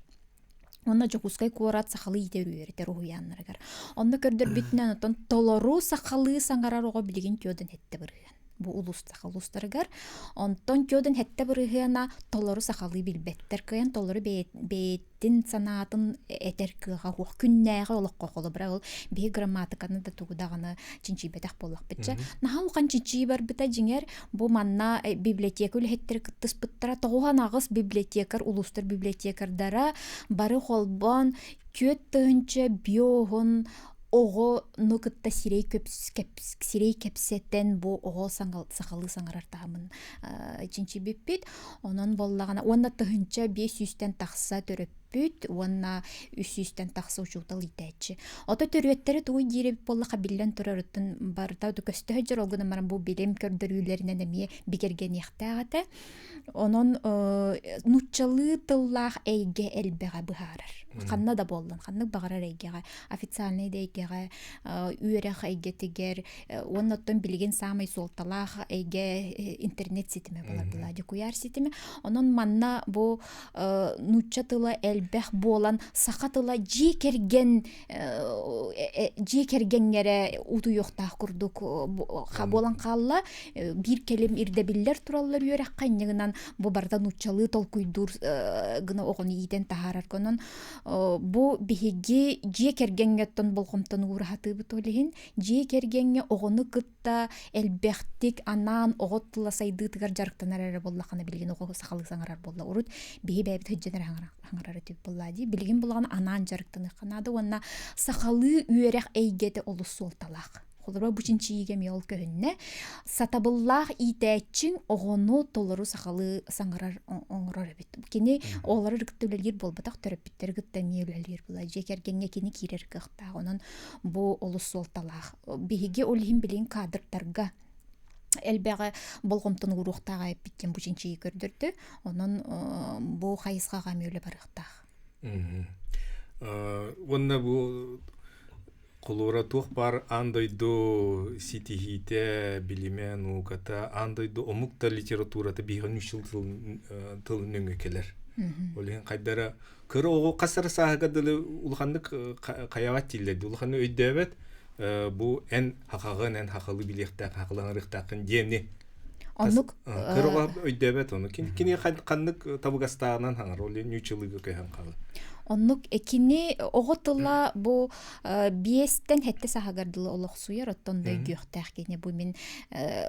Уонна Дьокуускай куорат сахалыы иитэр үөрэтэр уһуйааннарыгар. Онно көрдөрбүтүнэн оттон толору сахалыы саҥарар оҕо билигин түөдэн эттэ бырыһыан. Бу улуус саха улуустарыгар. Онтон түөдэн хэттэ бырыһыана толору сахалыы билбэттэр. Кыайан толору бэйэтин санаатын этэр кыаҕа суох. Күннээҕи олоххо холобура ол биһи грамматиканы да тугу даҕаны чинчийбэтэх буоллахпытча. Наһаа улахан чинчийии барбыта дьиҥэр Бу манна библиотека үлэһиттэрэ кыттыспыттара. 98 библиотекарь, улуустар библиотекардара бары холбоон 4 тыһыынча биоһун оҕону кытта сирэй сирэй кэпсэтэн бу оҕо сахалыы саҥарар таһымын чинчийбиппит. Онон буоллаҕына уонна 1500-тэн тахса төрөппүт уонна 300-тэн тахса учуутал иитээччи. Ото төрүөттэрэ тугуй диир эбит буоллахха биллэн турарыттан барыта көстө сылдьар ол гынан баран бу билим көрдөрүүлэринэн эмиэ бигэргэниэхтээх этэ. Онон нуччалыы тыллаах эйгэ элбэҕэ быһаарар. Ханна да буоллун, ханнык баҕарар эйгэҕэ, официальнай да эйгэҕэ, үөрэх эйгэтигэр уонна оттон билигин саамай суолталаах эйгэ интернет ситимэ буолар была куйаар ситимэ. Онон манна бу нуучча тыла элбэх буолан саха тыла дьиэ кэргэн дьиэ кэргэҥҥэрэ утуйуохтаах курдук буолан хаалла биир кэлим ирдэбиллэр тураллар үөрэххэ инньэ гынан бу барыта нууччалыы толкуйдуур гына оҕону иитэн таһаарарга онон бу биһиги дьиэ кэргэҥҥэ оттон болҕомтону уураһатыыбыт ол иһин дьиэ кэргэҥҥэ оҕону кытта кытта элбэхтик анаан оҕо тыла сайдыытыгар дьарыктанар эрэ буоллаххына билигин оҕо сахалыы саҥарар буолла. Урут биһи бэйэбит сылдьан эрэ хаҥарар этибит буоллаа дии. Билигин булаҕын анаан дьарыктаныахха наада уонна сахалыы үөрэх эйгэтэ олус суолталаах. Холобура бу чинчийиигэ эмиэ ол көһүннэ. Сатабыллаах иитээччиҥ оҕону толору сахалыы саҥарар оҥорор эбит. Кини оҕолору кытта үлэлиир буолбатах, төрөппүттэри кытта эмиэ үлэлиир буолла. Дьиэ кэргэҥҥэ кини киирэр кыахтаах. Онон бу олус суолталаах. Биһиги ол иһин билигин кадрдарга элбэҕи болҕомтону ууруохтааҕа эппит диэн бу чинчийии көрдөрдө. Онон бу хайысхаҕа эмиэ үлэ барыахтаах. Уонна бу холура туох баар аан дойду ситиһиитэ, билимэ, науката, аан дойду омук да литературата биһиги нуучча тыл нөҥүө кэлэр. Ол иһин хайдара кыра оҕо хас эрэ сааһыгар дылы улаханнык хайаҕат дииллэр улаханнык өйдөөбөт бу эн хахаҕын эн хахалы билиэхтээх хахалаҥарыахтааххын диэни Оннук кыра оҕо өйдөөбөт ону кини ханнык табыгастааҕынан хаҥар ол ньууччалыыга көһөн хаалар. Оннук кини оҕо тыла бу биэстэн хэттэ саһагар дылы олохсуйар, оттон да өйдүөхтээх кини бу мин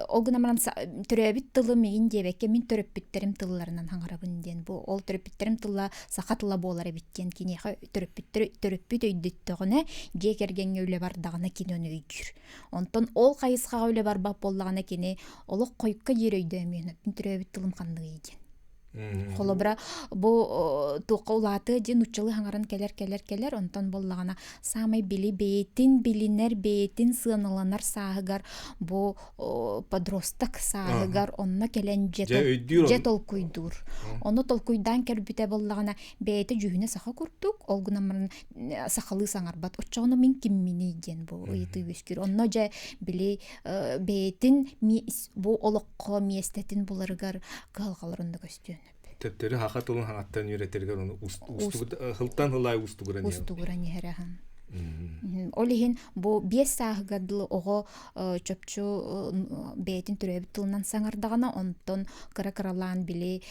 ол гынан баран төрөөбүт тылым миигин диэбэккэ мин төрөппүттэрим тылларынан хаҥарабын диэн бу ол төрөппүттэрим тыла саха тыла буолар эбит диэн киниэхэ төрөппүттэр төрөппүт өйдөттөҕүнэ дьиэ кэргэҥҥэ үлэ бардаҕына кини ону өйдүүр. Онтон ол хайысхаҕа үлэ барбат буоллаҕына кини олох хойукка диэри өйдөөмүөн мин төрөөбүт тылым ханныгый диэн. Холобура, бу туохха улаатыа диэн нууччалыы хаҥаран кэлэр кэлэр кэлэр, онтон буоллаҕына саамай били бэйэтин билинэр, бэйэтин сыаналанар сааһыгар бу подросток сааһыгар онно кэлэн дьэ толкуйдуур. Ону толкуйдаан кэлбитэ буоллаҕына бэйэтэ дьүһүнэ саха курдук, ол гынан баран сахалыы саҥарбат. Оччоҕуна мин кимминий диэн бу ыйытыы үөскүүр. Онно дьэ били бэйэтин бу олоххо миэстэтин буларыгар кыһалҕалар онно көстүөн Төптөрү хаха тылын хаҥаттан үөрэтэригэр ону устугу хылтан хылай устугуран устугуран иһэрэ Ол иһин бу биэс сааһыгар дылы оҕо чопчу бэйэтин төрөөбүт тылынан саҥардаҕына, онтон кыра-кыралаан били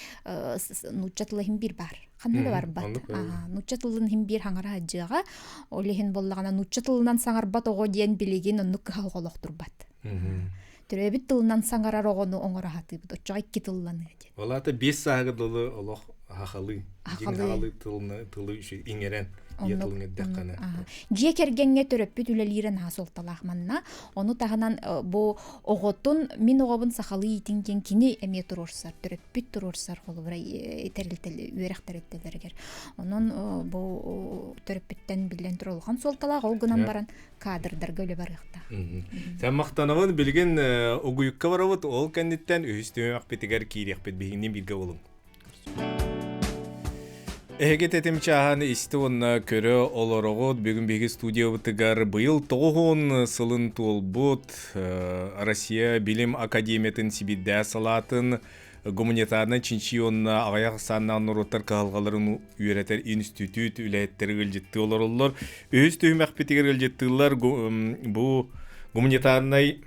нуучча тыла иһин биир баар. Ханна да барбат. Нуучча тылын иһин биир хаҥара сылдьыаҕа. Ол иһин буоллаҕына нуучча тылынан саҥарбат оҕо диэн билигин оннук кыһалҕа олохтурбат. Төрөөбүт тылынан саҥарар оҕону оҥоро сатыыбыт. Оччоҕо икки тылланыа диэн. Ол аата биэс сааһыгар дылы олох хахалыы, дьиҥ хахалыы тылы иҥэрэн ийэ тылын эрдэххинэ. Дьиэ кэргэҥҥэ төрөппүт үлэлиирэ наһаа суолталаах манна. Ону таһынан бу оҕотун мин оҕобун сахалыы иитиҥ диэн кини эмиэ туруорсар, төрөппүт туруорсар холобура тэрилтэ үөрэх тэрилтэлэригэр. Онон бу төрөппүттэн биллэн турар улахан суолталаах. Ол гынан баран кадрдарга үлэ барыахтаах. Сен махтанабын билигин угуйукка барабыт ол кэнниттэн үһүс түһүмэхпитигэр киириэхпит биһигини бииргэ булуҥ. Эһиги тэтим чааһаны исти уонна көрө олороҕут. Бүгүн биһиги студиябытыгар быйыл 90 сылын туолбут Россия Билим Академиятын Сибирдээ салаатын гуманитарнай чинчии уонна аҕыйах ахсааннаах норуоттар кыһалҕаларын үөрэтэр институт үлэһиттэрэ ыалдьыттыы олороллор. Үһүс түһүмэхпитигэр ыалдьыттыыллар бу гуманитарнай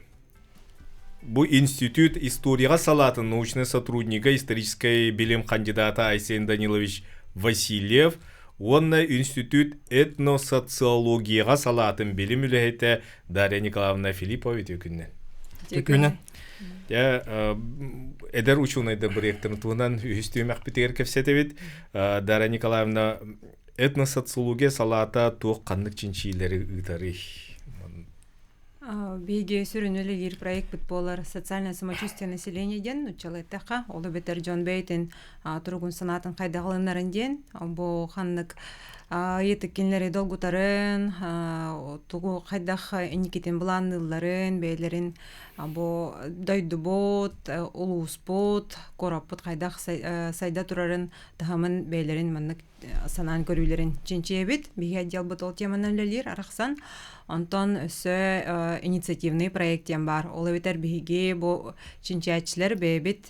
бу институт историяҕа салаатын научнай сотруднига, историческай билим кандидата Айсен Данилович Васильев уонна институт этносоциологияҕа салаатын билим үлэһитэ Дарья Николаевна Филиппова үтүө күннэн. Үтүө күннэн. Дьэ, эдэр учуонайдар бырайыактарын туһунан үһүс түһүмэхпитигэр кэпсэтэбит. Дарья Николаевна, этносоциология салаата туох ханнык чинчиилэри ыытарый? Биһиги сүрүн үлэлиир проекпыт буолар социальное самочувствие населения диэн нуччалыйтахха ол эбэтэр дьон бэйэтин туругун санаатын хайдах ылынарын диэн бу ханнык ыйытык кинилэри долгутарын тугу хайдах инникитин былаанныылларын бэйэлэрин бу дойдубут улууспут куораппыт хайдах сайда турарын таһымын бэйэлэрин маннык санаан көрүүлэрин чинчийэбит. Биһиги отделбыт ол теманан үлэлиир арахсан. Онтон өссө инициативный проект диэн баар. Ол эбэтэр биһиги бу чинчийээччилэр бэйэбит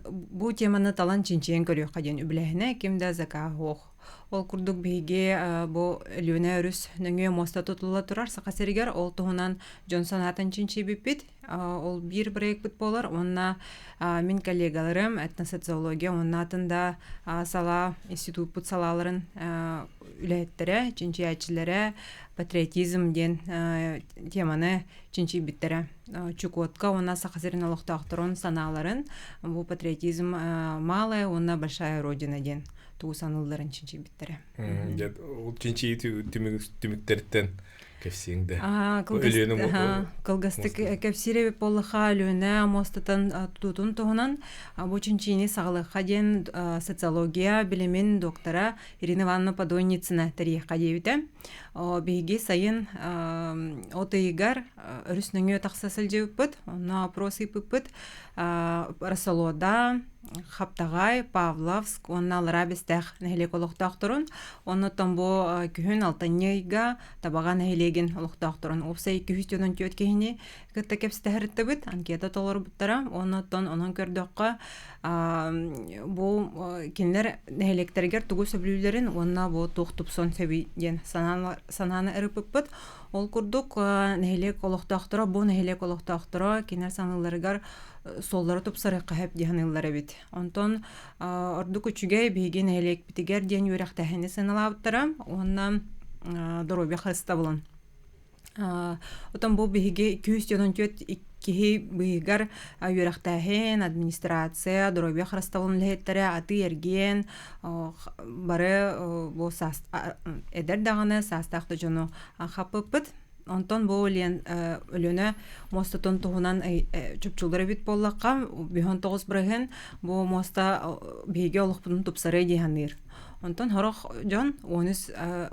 бу теманы талан чинчийэн көрүөххэ диэн үбүлээһинэ ким да заказ суох. Ол курдук биһиги бу Өлүөнэ өрүс нөҥүө муоста тутулла турар Саха сиригэр ол туһунан дьон санаатын чинчийбиппит. Ол биир проекпыт буолар уонна мин коллегаларым этносоциология уонна атын да салаа институппут салааларын үлэһиттэрэ, чинчийээччилэрэ патриотизм диэн теманы чинчийбиттэрэ. Чукотка уонна Саха сирин олохтоохторун санааларын бу патриотизм малая уонна большая родина диэн тугу саныылларын чинчийбиттэрэ. Ол чинчийии түмүктэриттэн кэпсиэҥ да. Кылгастык кэпсиир эбит буоллаха Өлүөнэ муостатын тутуутун туһунан бу чинчийиини саҕалыахха диэн социология билимин доктора Ирина Ивановна Подойницына тэрийиэххэ диэбитэ. Биһиги сайын от ыйыгар өрүс нөҥүө тахса сылдьыбыппыт, онно опрос ыыппыппыт. Рассолода, Хаптаҕай, Павловск уонна Аллараа Бэстээх нэһилиэк олохтоохторун, оннуттан бу күһүн алтынньы ыйга Табаҕа нэһилиэгин олохтоохторун уопсай 214 киһини кытта кэпсэтэһэртибит, анкета толорбуттара. Оннуттан онон көрдөххө, бу кинилэр нэһилиэктэригэр тугу сөбүлүүллэрин уонна бу туох тупсон сөбүй диэн санааны ырыппыппыт. Ол курдук нэһилиэк олохтоохторо, бу нэһилиэк олохтоохторо кинилэр саныылларыгар суоллары тупсарыахха сөп дии саныыллар эбит. Онтон ордук үчүгэй биһиги нэһилиэкпитигэр диэн үөрэхтээһини сыаналаабыттара уонна доруобуйа харыстабылын. Отон бу биһиги 214 киһи быыһыгар үөрэхтээһин, администрация, доруобуйа харыстабылын үлэһиттэрэ, атыы-эргиэн бары бу саас эдэр даҕаны саастаах да дьону хаппыппыт. Онтон бу Өлүөнэ муостатын туһунан чопчулар эбит буоллахха, 19% бу муоста биһиги олохпутун тупсарыа дии саныыр. Онтон сорох дьон 13,5%,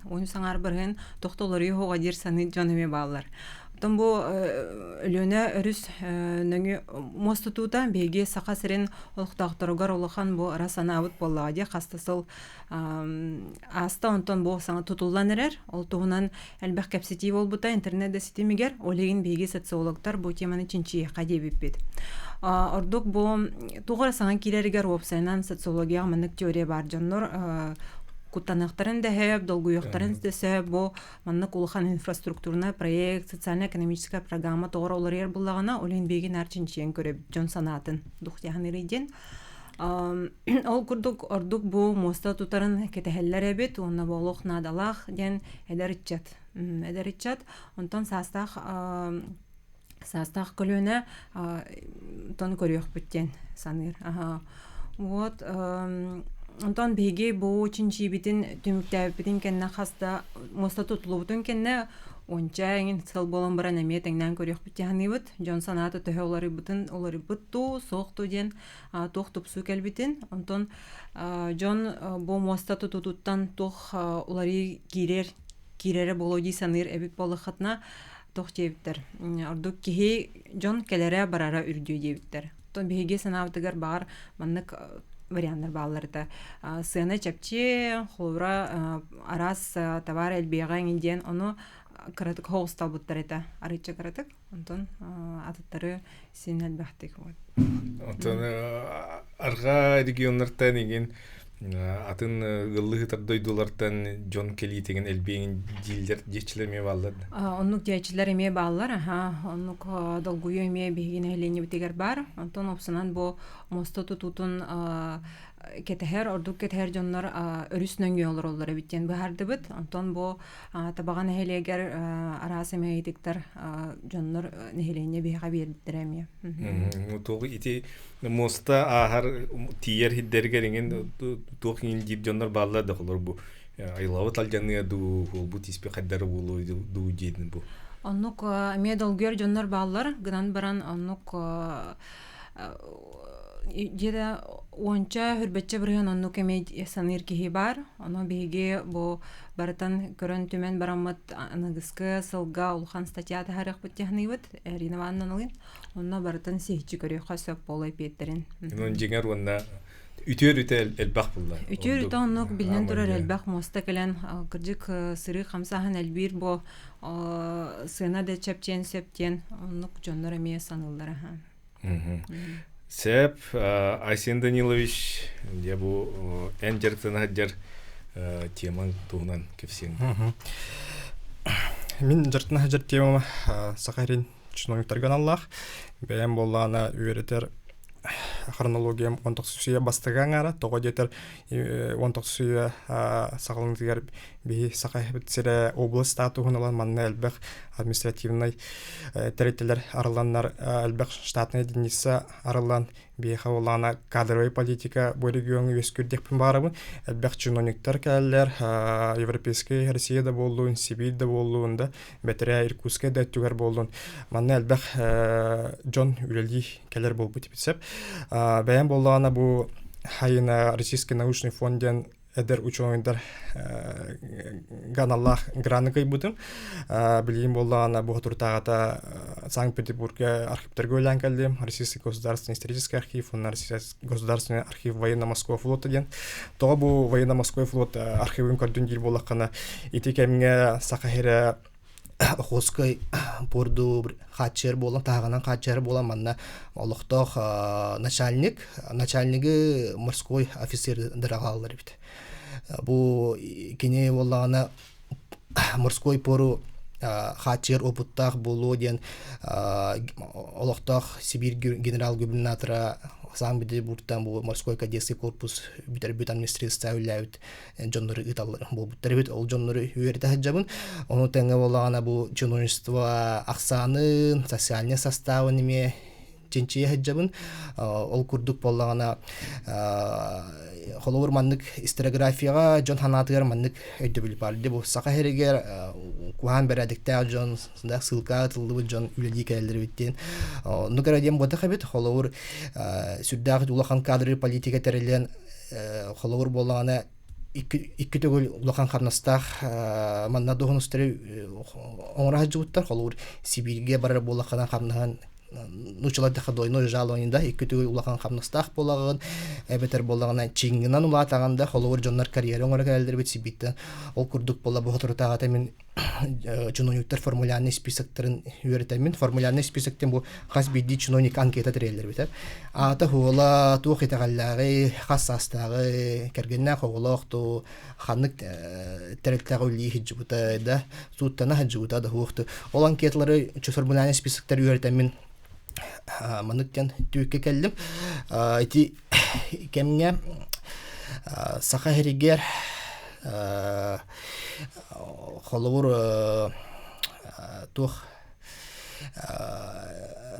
13,5% тохтолоруйу оһоҕо диир саныыр дьон эмиэ бааллар. Оттон бу Өлүөнэ өрүс нөҥүө муос тутуута биһиги Саха сирин олохтоохторугар улахан бу ыра санаабыт буоллаҕа дии хас да сыл ааста онтон бу саҥа тутуллан эрэр. Ол туһунан элбэх кэпсэтии буолбута интернет да ситимигэр. Ол иһин биһиги социологтар бу теманы чинчийиэххэ диэбиппит. Ордук бу туох эрэ саҥа киирэригэр уопсайынан социологияҕа маннык теория баар дьоннор куттаныахтарын да сөп, долгуйуохтарын да сөп. Бу маннык улахан инфраструктурнай проект, социально-экономическая программа тоҕо уларыйар буллаҕына, ол иһин биһиги наар чинчийэн көрөбүт дьон санаатын духтяһан диэн. Ол курдук ордук бу муоста тутарын кэтэһэллэр эбит уонна бу олох наадалаах диэн эдэр ыччат. Эдэр ыччат онтон саастаах саастаах көлүөнэ тон көрүөхпүт диэн саныыр. Вот онтон биһиги бу чинчийбитин түмүктээбиппитин кэннэ хас да муоста тутуллубутун кэннэ уонча эҥин сыл буолан баран эмиэ тэҥнээн көрүөхпүт дии саныыбыт. Дьон санаата төһө уларыйбытын уларыйбыт дуу, суох дуу диэн туох тупсуу кэлбитин. Онтон дьон бу муоста тутуутуттан туох уларыы киирэр киирэрэ буолуо дии саныыр эбит буоллаххытына туох диэбиттэр ордук киһи дьон кэлэрэ барара үрдүө диэбиттэр. Оттон биһиги санаабытыгар баҕар маннык варианнар бааллар этэ. Сыана чэпчиэ, холобура араас товар элбиэҕэ эҥин диэн ону кыратык хоҕусталбыттар этэ. Арыычча кыратык. Онтон атыттары син элбэхтик вот. Оттон арҕаа регионнартан игин атын ыаллыы дойдулартан дьон кэлиитигин элбиэҥин дииллэр диэччилэр эмиэ бааллар да? Оннук диэччилэр эмиэ бааллар, аха. Оннук долгуйуу эмиэ биһиги нэһилиэнньэбитигэр баар. Онтон опсунан бу муоста тутуутун кэтэһэр, ордук кэтэһэр дьоннор өрүс нөҥүө олороллор эбит диэн быһаардыбыт. Онтон бу Табаҕа нэһилиэгэр араас эмэйитиктэр дьоннор нэһилиэнньэ биһиэхэ биэрбиттэрэ эмиэ. Туох ити муоста ааһар тиийэр хиддэригэр иҥин туох иҥин диир дьоннор бааллар да холор бу айылҕабыт алдьаныа дуу, буолбут испи хайдары буолуо дуу диэн бу. Оннук эмиэ долгуйар дьоннор бааллар гынан баран оннук Дьиэ уонча хүрбэччэ бырыһыан оннук эмиэ саныыр киһи баар. Ону биһиги бу барытын көрөн түмэн бараммыт аныгыскы сылга улахан статья таһаарыахпыт дии саныыбыт. Ирина Ивановналыын. Онно барытын сиһиччи көрүөххэ сөп буолуо эпиэттэрин. Онон дьиҥэр уонна үтүөр үтэ элбэх булла. Үтүөр үтэ оннук биллэн турар элбэх муоста кэлэн кырдьык сырыы хамсааһын элбиир бу сыана да чэпчиэн сөп диэн оннук дьоннор эмиэ саныыллара. Сеп, Айсен Данилович, дьэ бу эн дьарыктана сылдьар темаҥ туһунан кэпсиэҥ. Мин дьарыктана сылдьар темам Саха сирин чиновниктарга аналлаах. Бэйэм буоллаҕына үөрэтэр хронологиям 19 бастакы аҥаара, тоҕо диэтэр 19 саҕаланыытыгар биһи Саха сирэ область статуһун ылан манна элбэх административнай тэрилтэлэр арылланнар элбэх штатная единица арыллан биһиэхэ буоллаҕына кадровай политика бу региоҥҥа үөскүүр диэхпин баҕарабын элбэх чиновниктар кэлэллэр европейскай Россия да буоллун Сибирь да буоллун да бэтэрээ Иркутскай да өттүгэр буоллун манна элбэх дьон үлэлии кэлэр буолбут сөп бэйэм буоллаҕына бу хайына Российский научный фонд диэн эдэр учуонайдар аналлаах граны кыайбытым. Билигин буоллаҕына бу соторутааҕыта Санкт-Петербурга архивтарга үлэлээн кэллим. Российский государственный исторический архив уонна Российский государственный архив военно-морского флота диэн. Тоҕо бу военно-морской флот архивын көрдүн диир буоллаххына, ити кэмҥэ Саха сирэ Охотскай пуорду хааччыйар буолан, таһаҕынан хааччыйар буолан манна олохтоох начальник, начальнигы морской офицердара аҕалаллар эбит. Бу кини буоллаҕына морской пору хааччыйар опыттаах буолуо диэн олохтоох Сибиир генерал-губернатора Санкт-Петербургтан бу морской кадетский корпус бүтэрбит администрация үлэлээбит дьоннору ыыталлар буолбуттар эбит. Ол дьоннору үөрэтэ сылдьабын. Ону тэҥэ буоллаҕына бу чиновничество ахсаанын, социальнай составын эмиэ чинчийэ сылдьабын. Ол курдук буоллаҕына холобур маннык историографияҕа дьон санаатыгар маннык өйдөбүл баар. Бу Саха сиригэр куһаан бэрээдэктээх дьон, ссылка ытыллыбыт дьон үлэлии кэлэллэр эбит диэн. Оннук эрэ диэн буотах эбит. Холобур сүрдээх улахан кадры политика тэриллэн холобур буоллаҕына икки төгүл улахан хамнастаах манна дуоһунастары оҥоро сылдьыбыттар. Холобур Сибииргэ барар буоллаххына хамнаһын нууччалар двойной жалование да икки төгүл улахан хамнастаах буолаҕын эбэтэр буоллаҕына чиҥҥинэн улаатаҕын да холобур дьоннор карьера оҥоро кэлэллэрбит сибииттэн ол курдук буолла бу соторутааҕыта мин чиновниктар формулярный списоктарын үөрэтэммин формулярный списоктен бу хас биирдии чиновник анкета тэрийэллэр аата хуола туох итэҕэллээҕи хас саастааҕы кэргэннээх оҕолоох туу ханнык тэрилтэҕэ үлэлии сылдьыбыта да сууттана сылдьыбыта да суохту ол анкеталары формулярный списоктары үөрэтэммин маннык диэн түмүккэ кэллим ити кэмҥэ Саха сиригэр холобур туох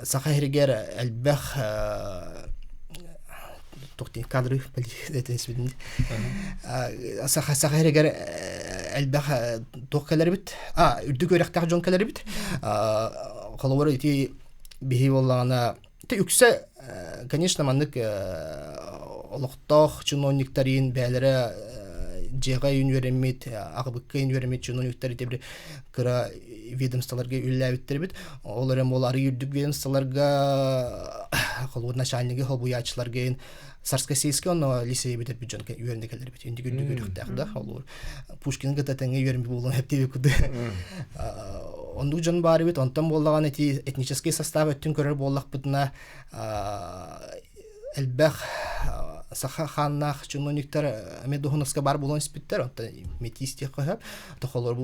Саха сиригэр элбэх кадры Саха сиригэр элбэх туох кэлэрбит а үрдүк үөрэхтээх дьон кэлэрбит холобур ити биһи буоллаҕына үксэ конечно маннык олохтоох чиновниктарыын бэйэлэрэ дьиэҕэ үөрэммит аҕабыкка үөрэммит чиновниктар ити кыра ведомстволарга үлэлээбиттэр эбит. Ол эрэн буол арый үрдүк ведомстволарга холобур начальнигы холбуйааччыларга Царскосельскай онно лицей бүтэрбит дьон үөрэнэ кэлэрбит. Инди үрдүк үөрэхтээх да холобур Пушкин кытта тэҥҥэ үөрэммит буолуон эптиэбит курдук. Оннук дьон баар эбит. Онтон буоллаҕына ити этнический состав өттүн көрөр буоллахпытына элбэх саха хааннаах чиновниктар эмиэ дуоһунаска баар буолан испиттэр. Онтон метис диэххэ сөп.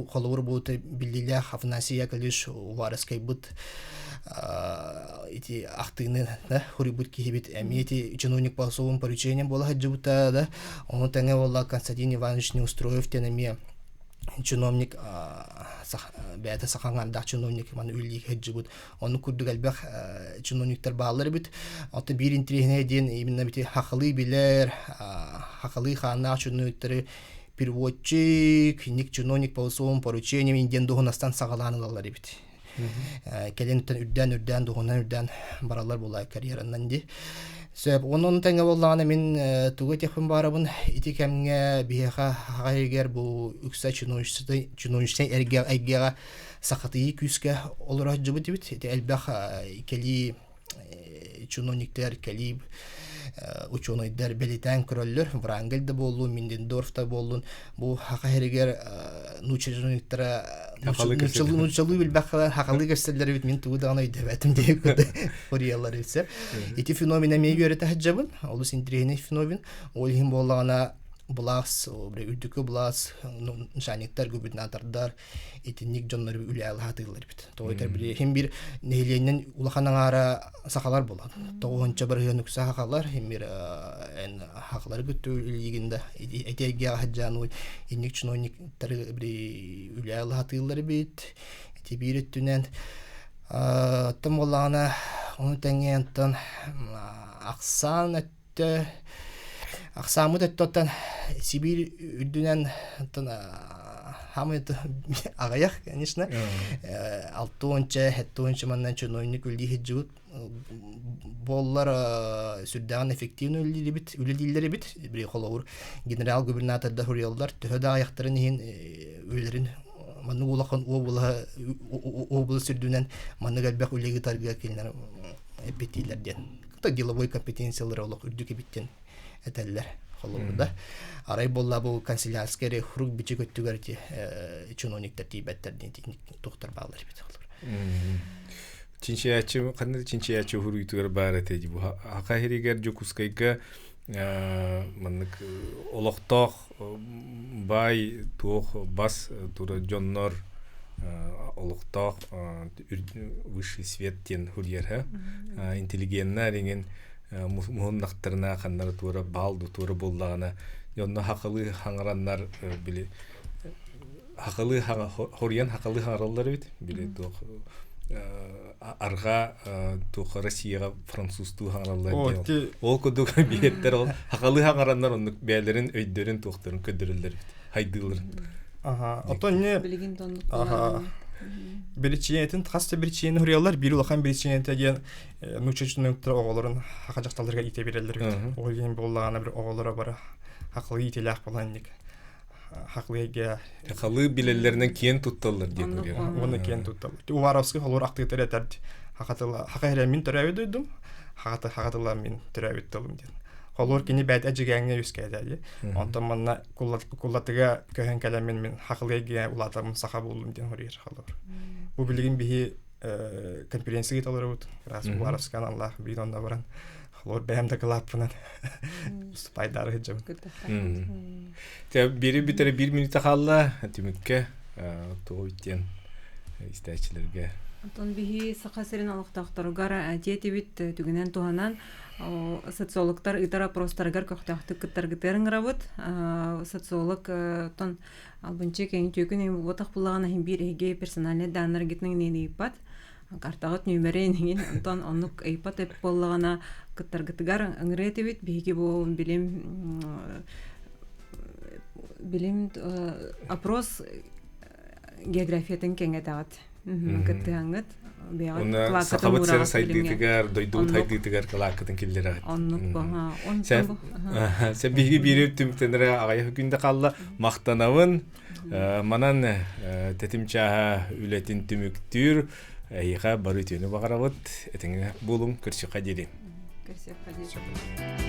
Холобур бу биллиилээх Афанасий Яковлевич Уваровскайбыт ити ахтыыны да хуруйбут киһибит эмиэ ити чиновник по особым поручениям буола сылдьыбыта да ону тэҥэ буолла Константин Иванович Неустроев диэн эмиэ чиновник бэйэтэ саха аҥаардаах чиновник маны үлэлии сылдьыбыт Оннук курдук элбэх чиновниктар бааллар эбит. Оттон биир интэриэһинэй диэн именно бити хахалыы билэр, хахалыы хааннаах чиновниктары переводчик, ник чиновник по особым поручениям диэн дуоһунастан саҕалаан ылаллар эбит. Кэлин үрдээн-үрдээн дуоһунан үрдээн бараллар буолаа карьеранан ди. Сөп. Онон тэҥэ буоллаҕына мин тугу этиэхпин баарабын ити кэмҥэ биһиэхэ хаха иһигэр бу үксэ чиновничнай эйгэҕэ сахатыйыы күүскэ олоро сылдьыбыт эбит. Ити элбэх кэлии чиновниктар, кэлии учуонайдар бэлиэтээн көрөллөр. Врангель да буоллун, Миндендорф да буоллун, бу саха сиригэр нуучча чиновниктара нууччалыы билбэххэ хахалыы көстөллөр эбит, мин тугу даҕаны өйдөөбөтүм диэн хоруйаллар эбит. Ити феномен эмиэ үөрэтэ сылдьабын. Олус интэриэһинэй феномен. Ол иһин буоллаҕына былаас, үрдүкү былаас, начальниктар, губернатордар итинник дьоннору үлээл аһатыыллар эбит. Тоҕо этэр били хим бир нэһилиэнньэн улахан аҥаара сахалар буолан. 90% үксэ сахалар, хим бир эн сахалары кытта үлэлиигин да эти эйгэҕэ сылдьан инник чиновниктары били үлээл аһатыыллар эбит. Ити биир өттүнэн оттон буоллаҕына ону тэҥэ онтон ахсаан өттө ахсааммыт өттөттөн Сибиир үрдүнэн оттон хаамай аҕыйах конечно 6 7 манна чиновник үлэлии сылдьыбыт буоллар сүрдээҕин эффективно үлэлиирбит үлэлииллэр эбит били холобур генерал-губернатордар суруйаллар төһө да аҕыйахтарын иһин үлэлэрин маннык улахан уобалаһа область үрдүнэн маннык элбэх үлэ ыытарга кинилэр эппиэттииллэр диэн деловой компетенциялара олох үрдүк эбит диэн этэллэр холобур да арай буолла бу канцелярскай эрэ хурук бичик өттүгэр ити чиновниктар тиийбэттэр диэн туохтар бааллар эбит холобур Чинчийээччи ханна чинчийээччи уһуруйтугар баар этэ дии бу Хаха иһиригэр Дьокуускайга маннык олохтоох баай туох бас тура дьоннор Олохтоох высший свет диэн хурьерха интеллигенна реңин муһуннахтарына ханнара туора баал ду туора буоллаҕына онно хахалы хаҥараннар били хахалы хоруйан хахалы хаҥараллар эбит били туох арҕаа туох Россияҕа французтуу хаҥараллар диэн ол курдук биһиэттэр ол хахалы хаҥараннар оннук бэйэлэрин өйдөрүн туохтарын көрдөрөллөр эбит хайдыыларын Аха. Оттон не Билигин да оннук Аха. Биричиинэтин хас да биричиинэни суруйаллар. Биир улахан биричиинэтэ диэн нуучча чиновниктар оҕолорун хаха дьахталларга иитэ биэрэллэр эбит. Ол иһин буоллаҕына бир оҕолоро бары хахылыы иитилээх буолан инник хахылыйга Хахалы билэллэринэн киэн тутталлар диэн суруйар. Уонна киэн тутталлар. Уваровский холуур ахтыытар этэр хахатыла хаха эрэ мин төрөөбүт дойдум, хахата хахатыла мин төрөөбүт тылым диэн. Холуур кини бэйэтэ Эдьигээҥҥэ үөскээтэ дии. Онтон манна куллатыга көһөн кэлэммин мин хахылыйга улаатаммын саха буоллум диэн хоруйар холуур. Бу билигин биһи конференция толоробут. Раз Уваровскан Аллах биир онно баран холуур бэйэм дакылааппынан уступайдаары сылдьабын. Те бири бүтэре бир минута хаалла түмүккэ тугу диэн истээччилэргэ. Онтон биһи Саха сирин олохтоохторугар диэтибит түгэнэн туһанан социологтар ыытар опростарыгар көхтөөхтүк кыттаргытыгар ыҥырабыт. Социолог тон албынчы кэҥ түөкүн буотах буллаҕына иһин биир эһиги персональный даннаргытын ыйыппат. Картаҕыт нүөмэрин иһин онтон оннук ыйыппат эп буоллаҕына кыттаргытыгар ыҥырыа этибит. Биһиги бу билим билим опрос географиятын кэҥэтэҕит. Кыттыһаҥҥыт Уонна сахабыт сирэ сайдыытыгар, дойдубут сайдыытыгар кылааккытын киллэрэҕит. Оннук Сэ биһиги биири түмүктэнэрэ аҕыйах күндэ хаалла. Махтанабын. Манан тэтим чааһа үлэтин түмүктүүр. Эһиэхэ бары үтүөнү баҕарабыт. Этэҥҥэ буолуҥ, көрсүөххэ диэри. Көрсүөххэ диэри.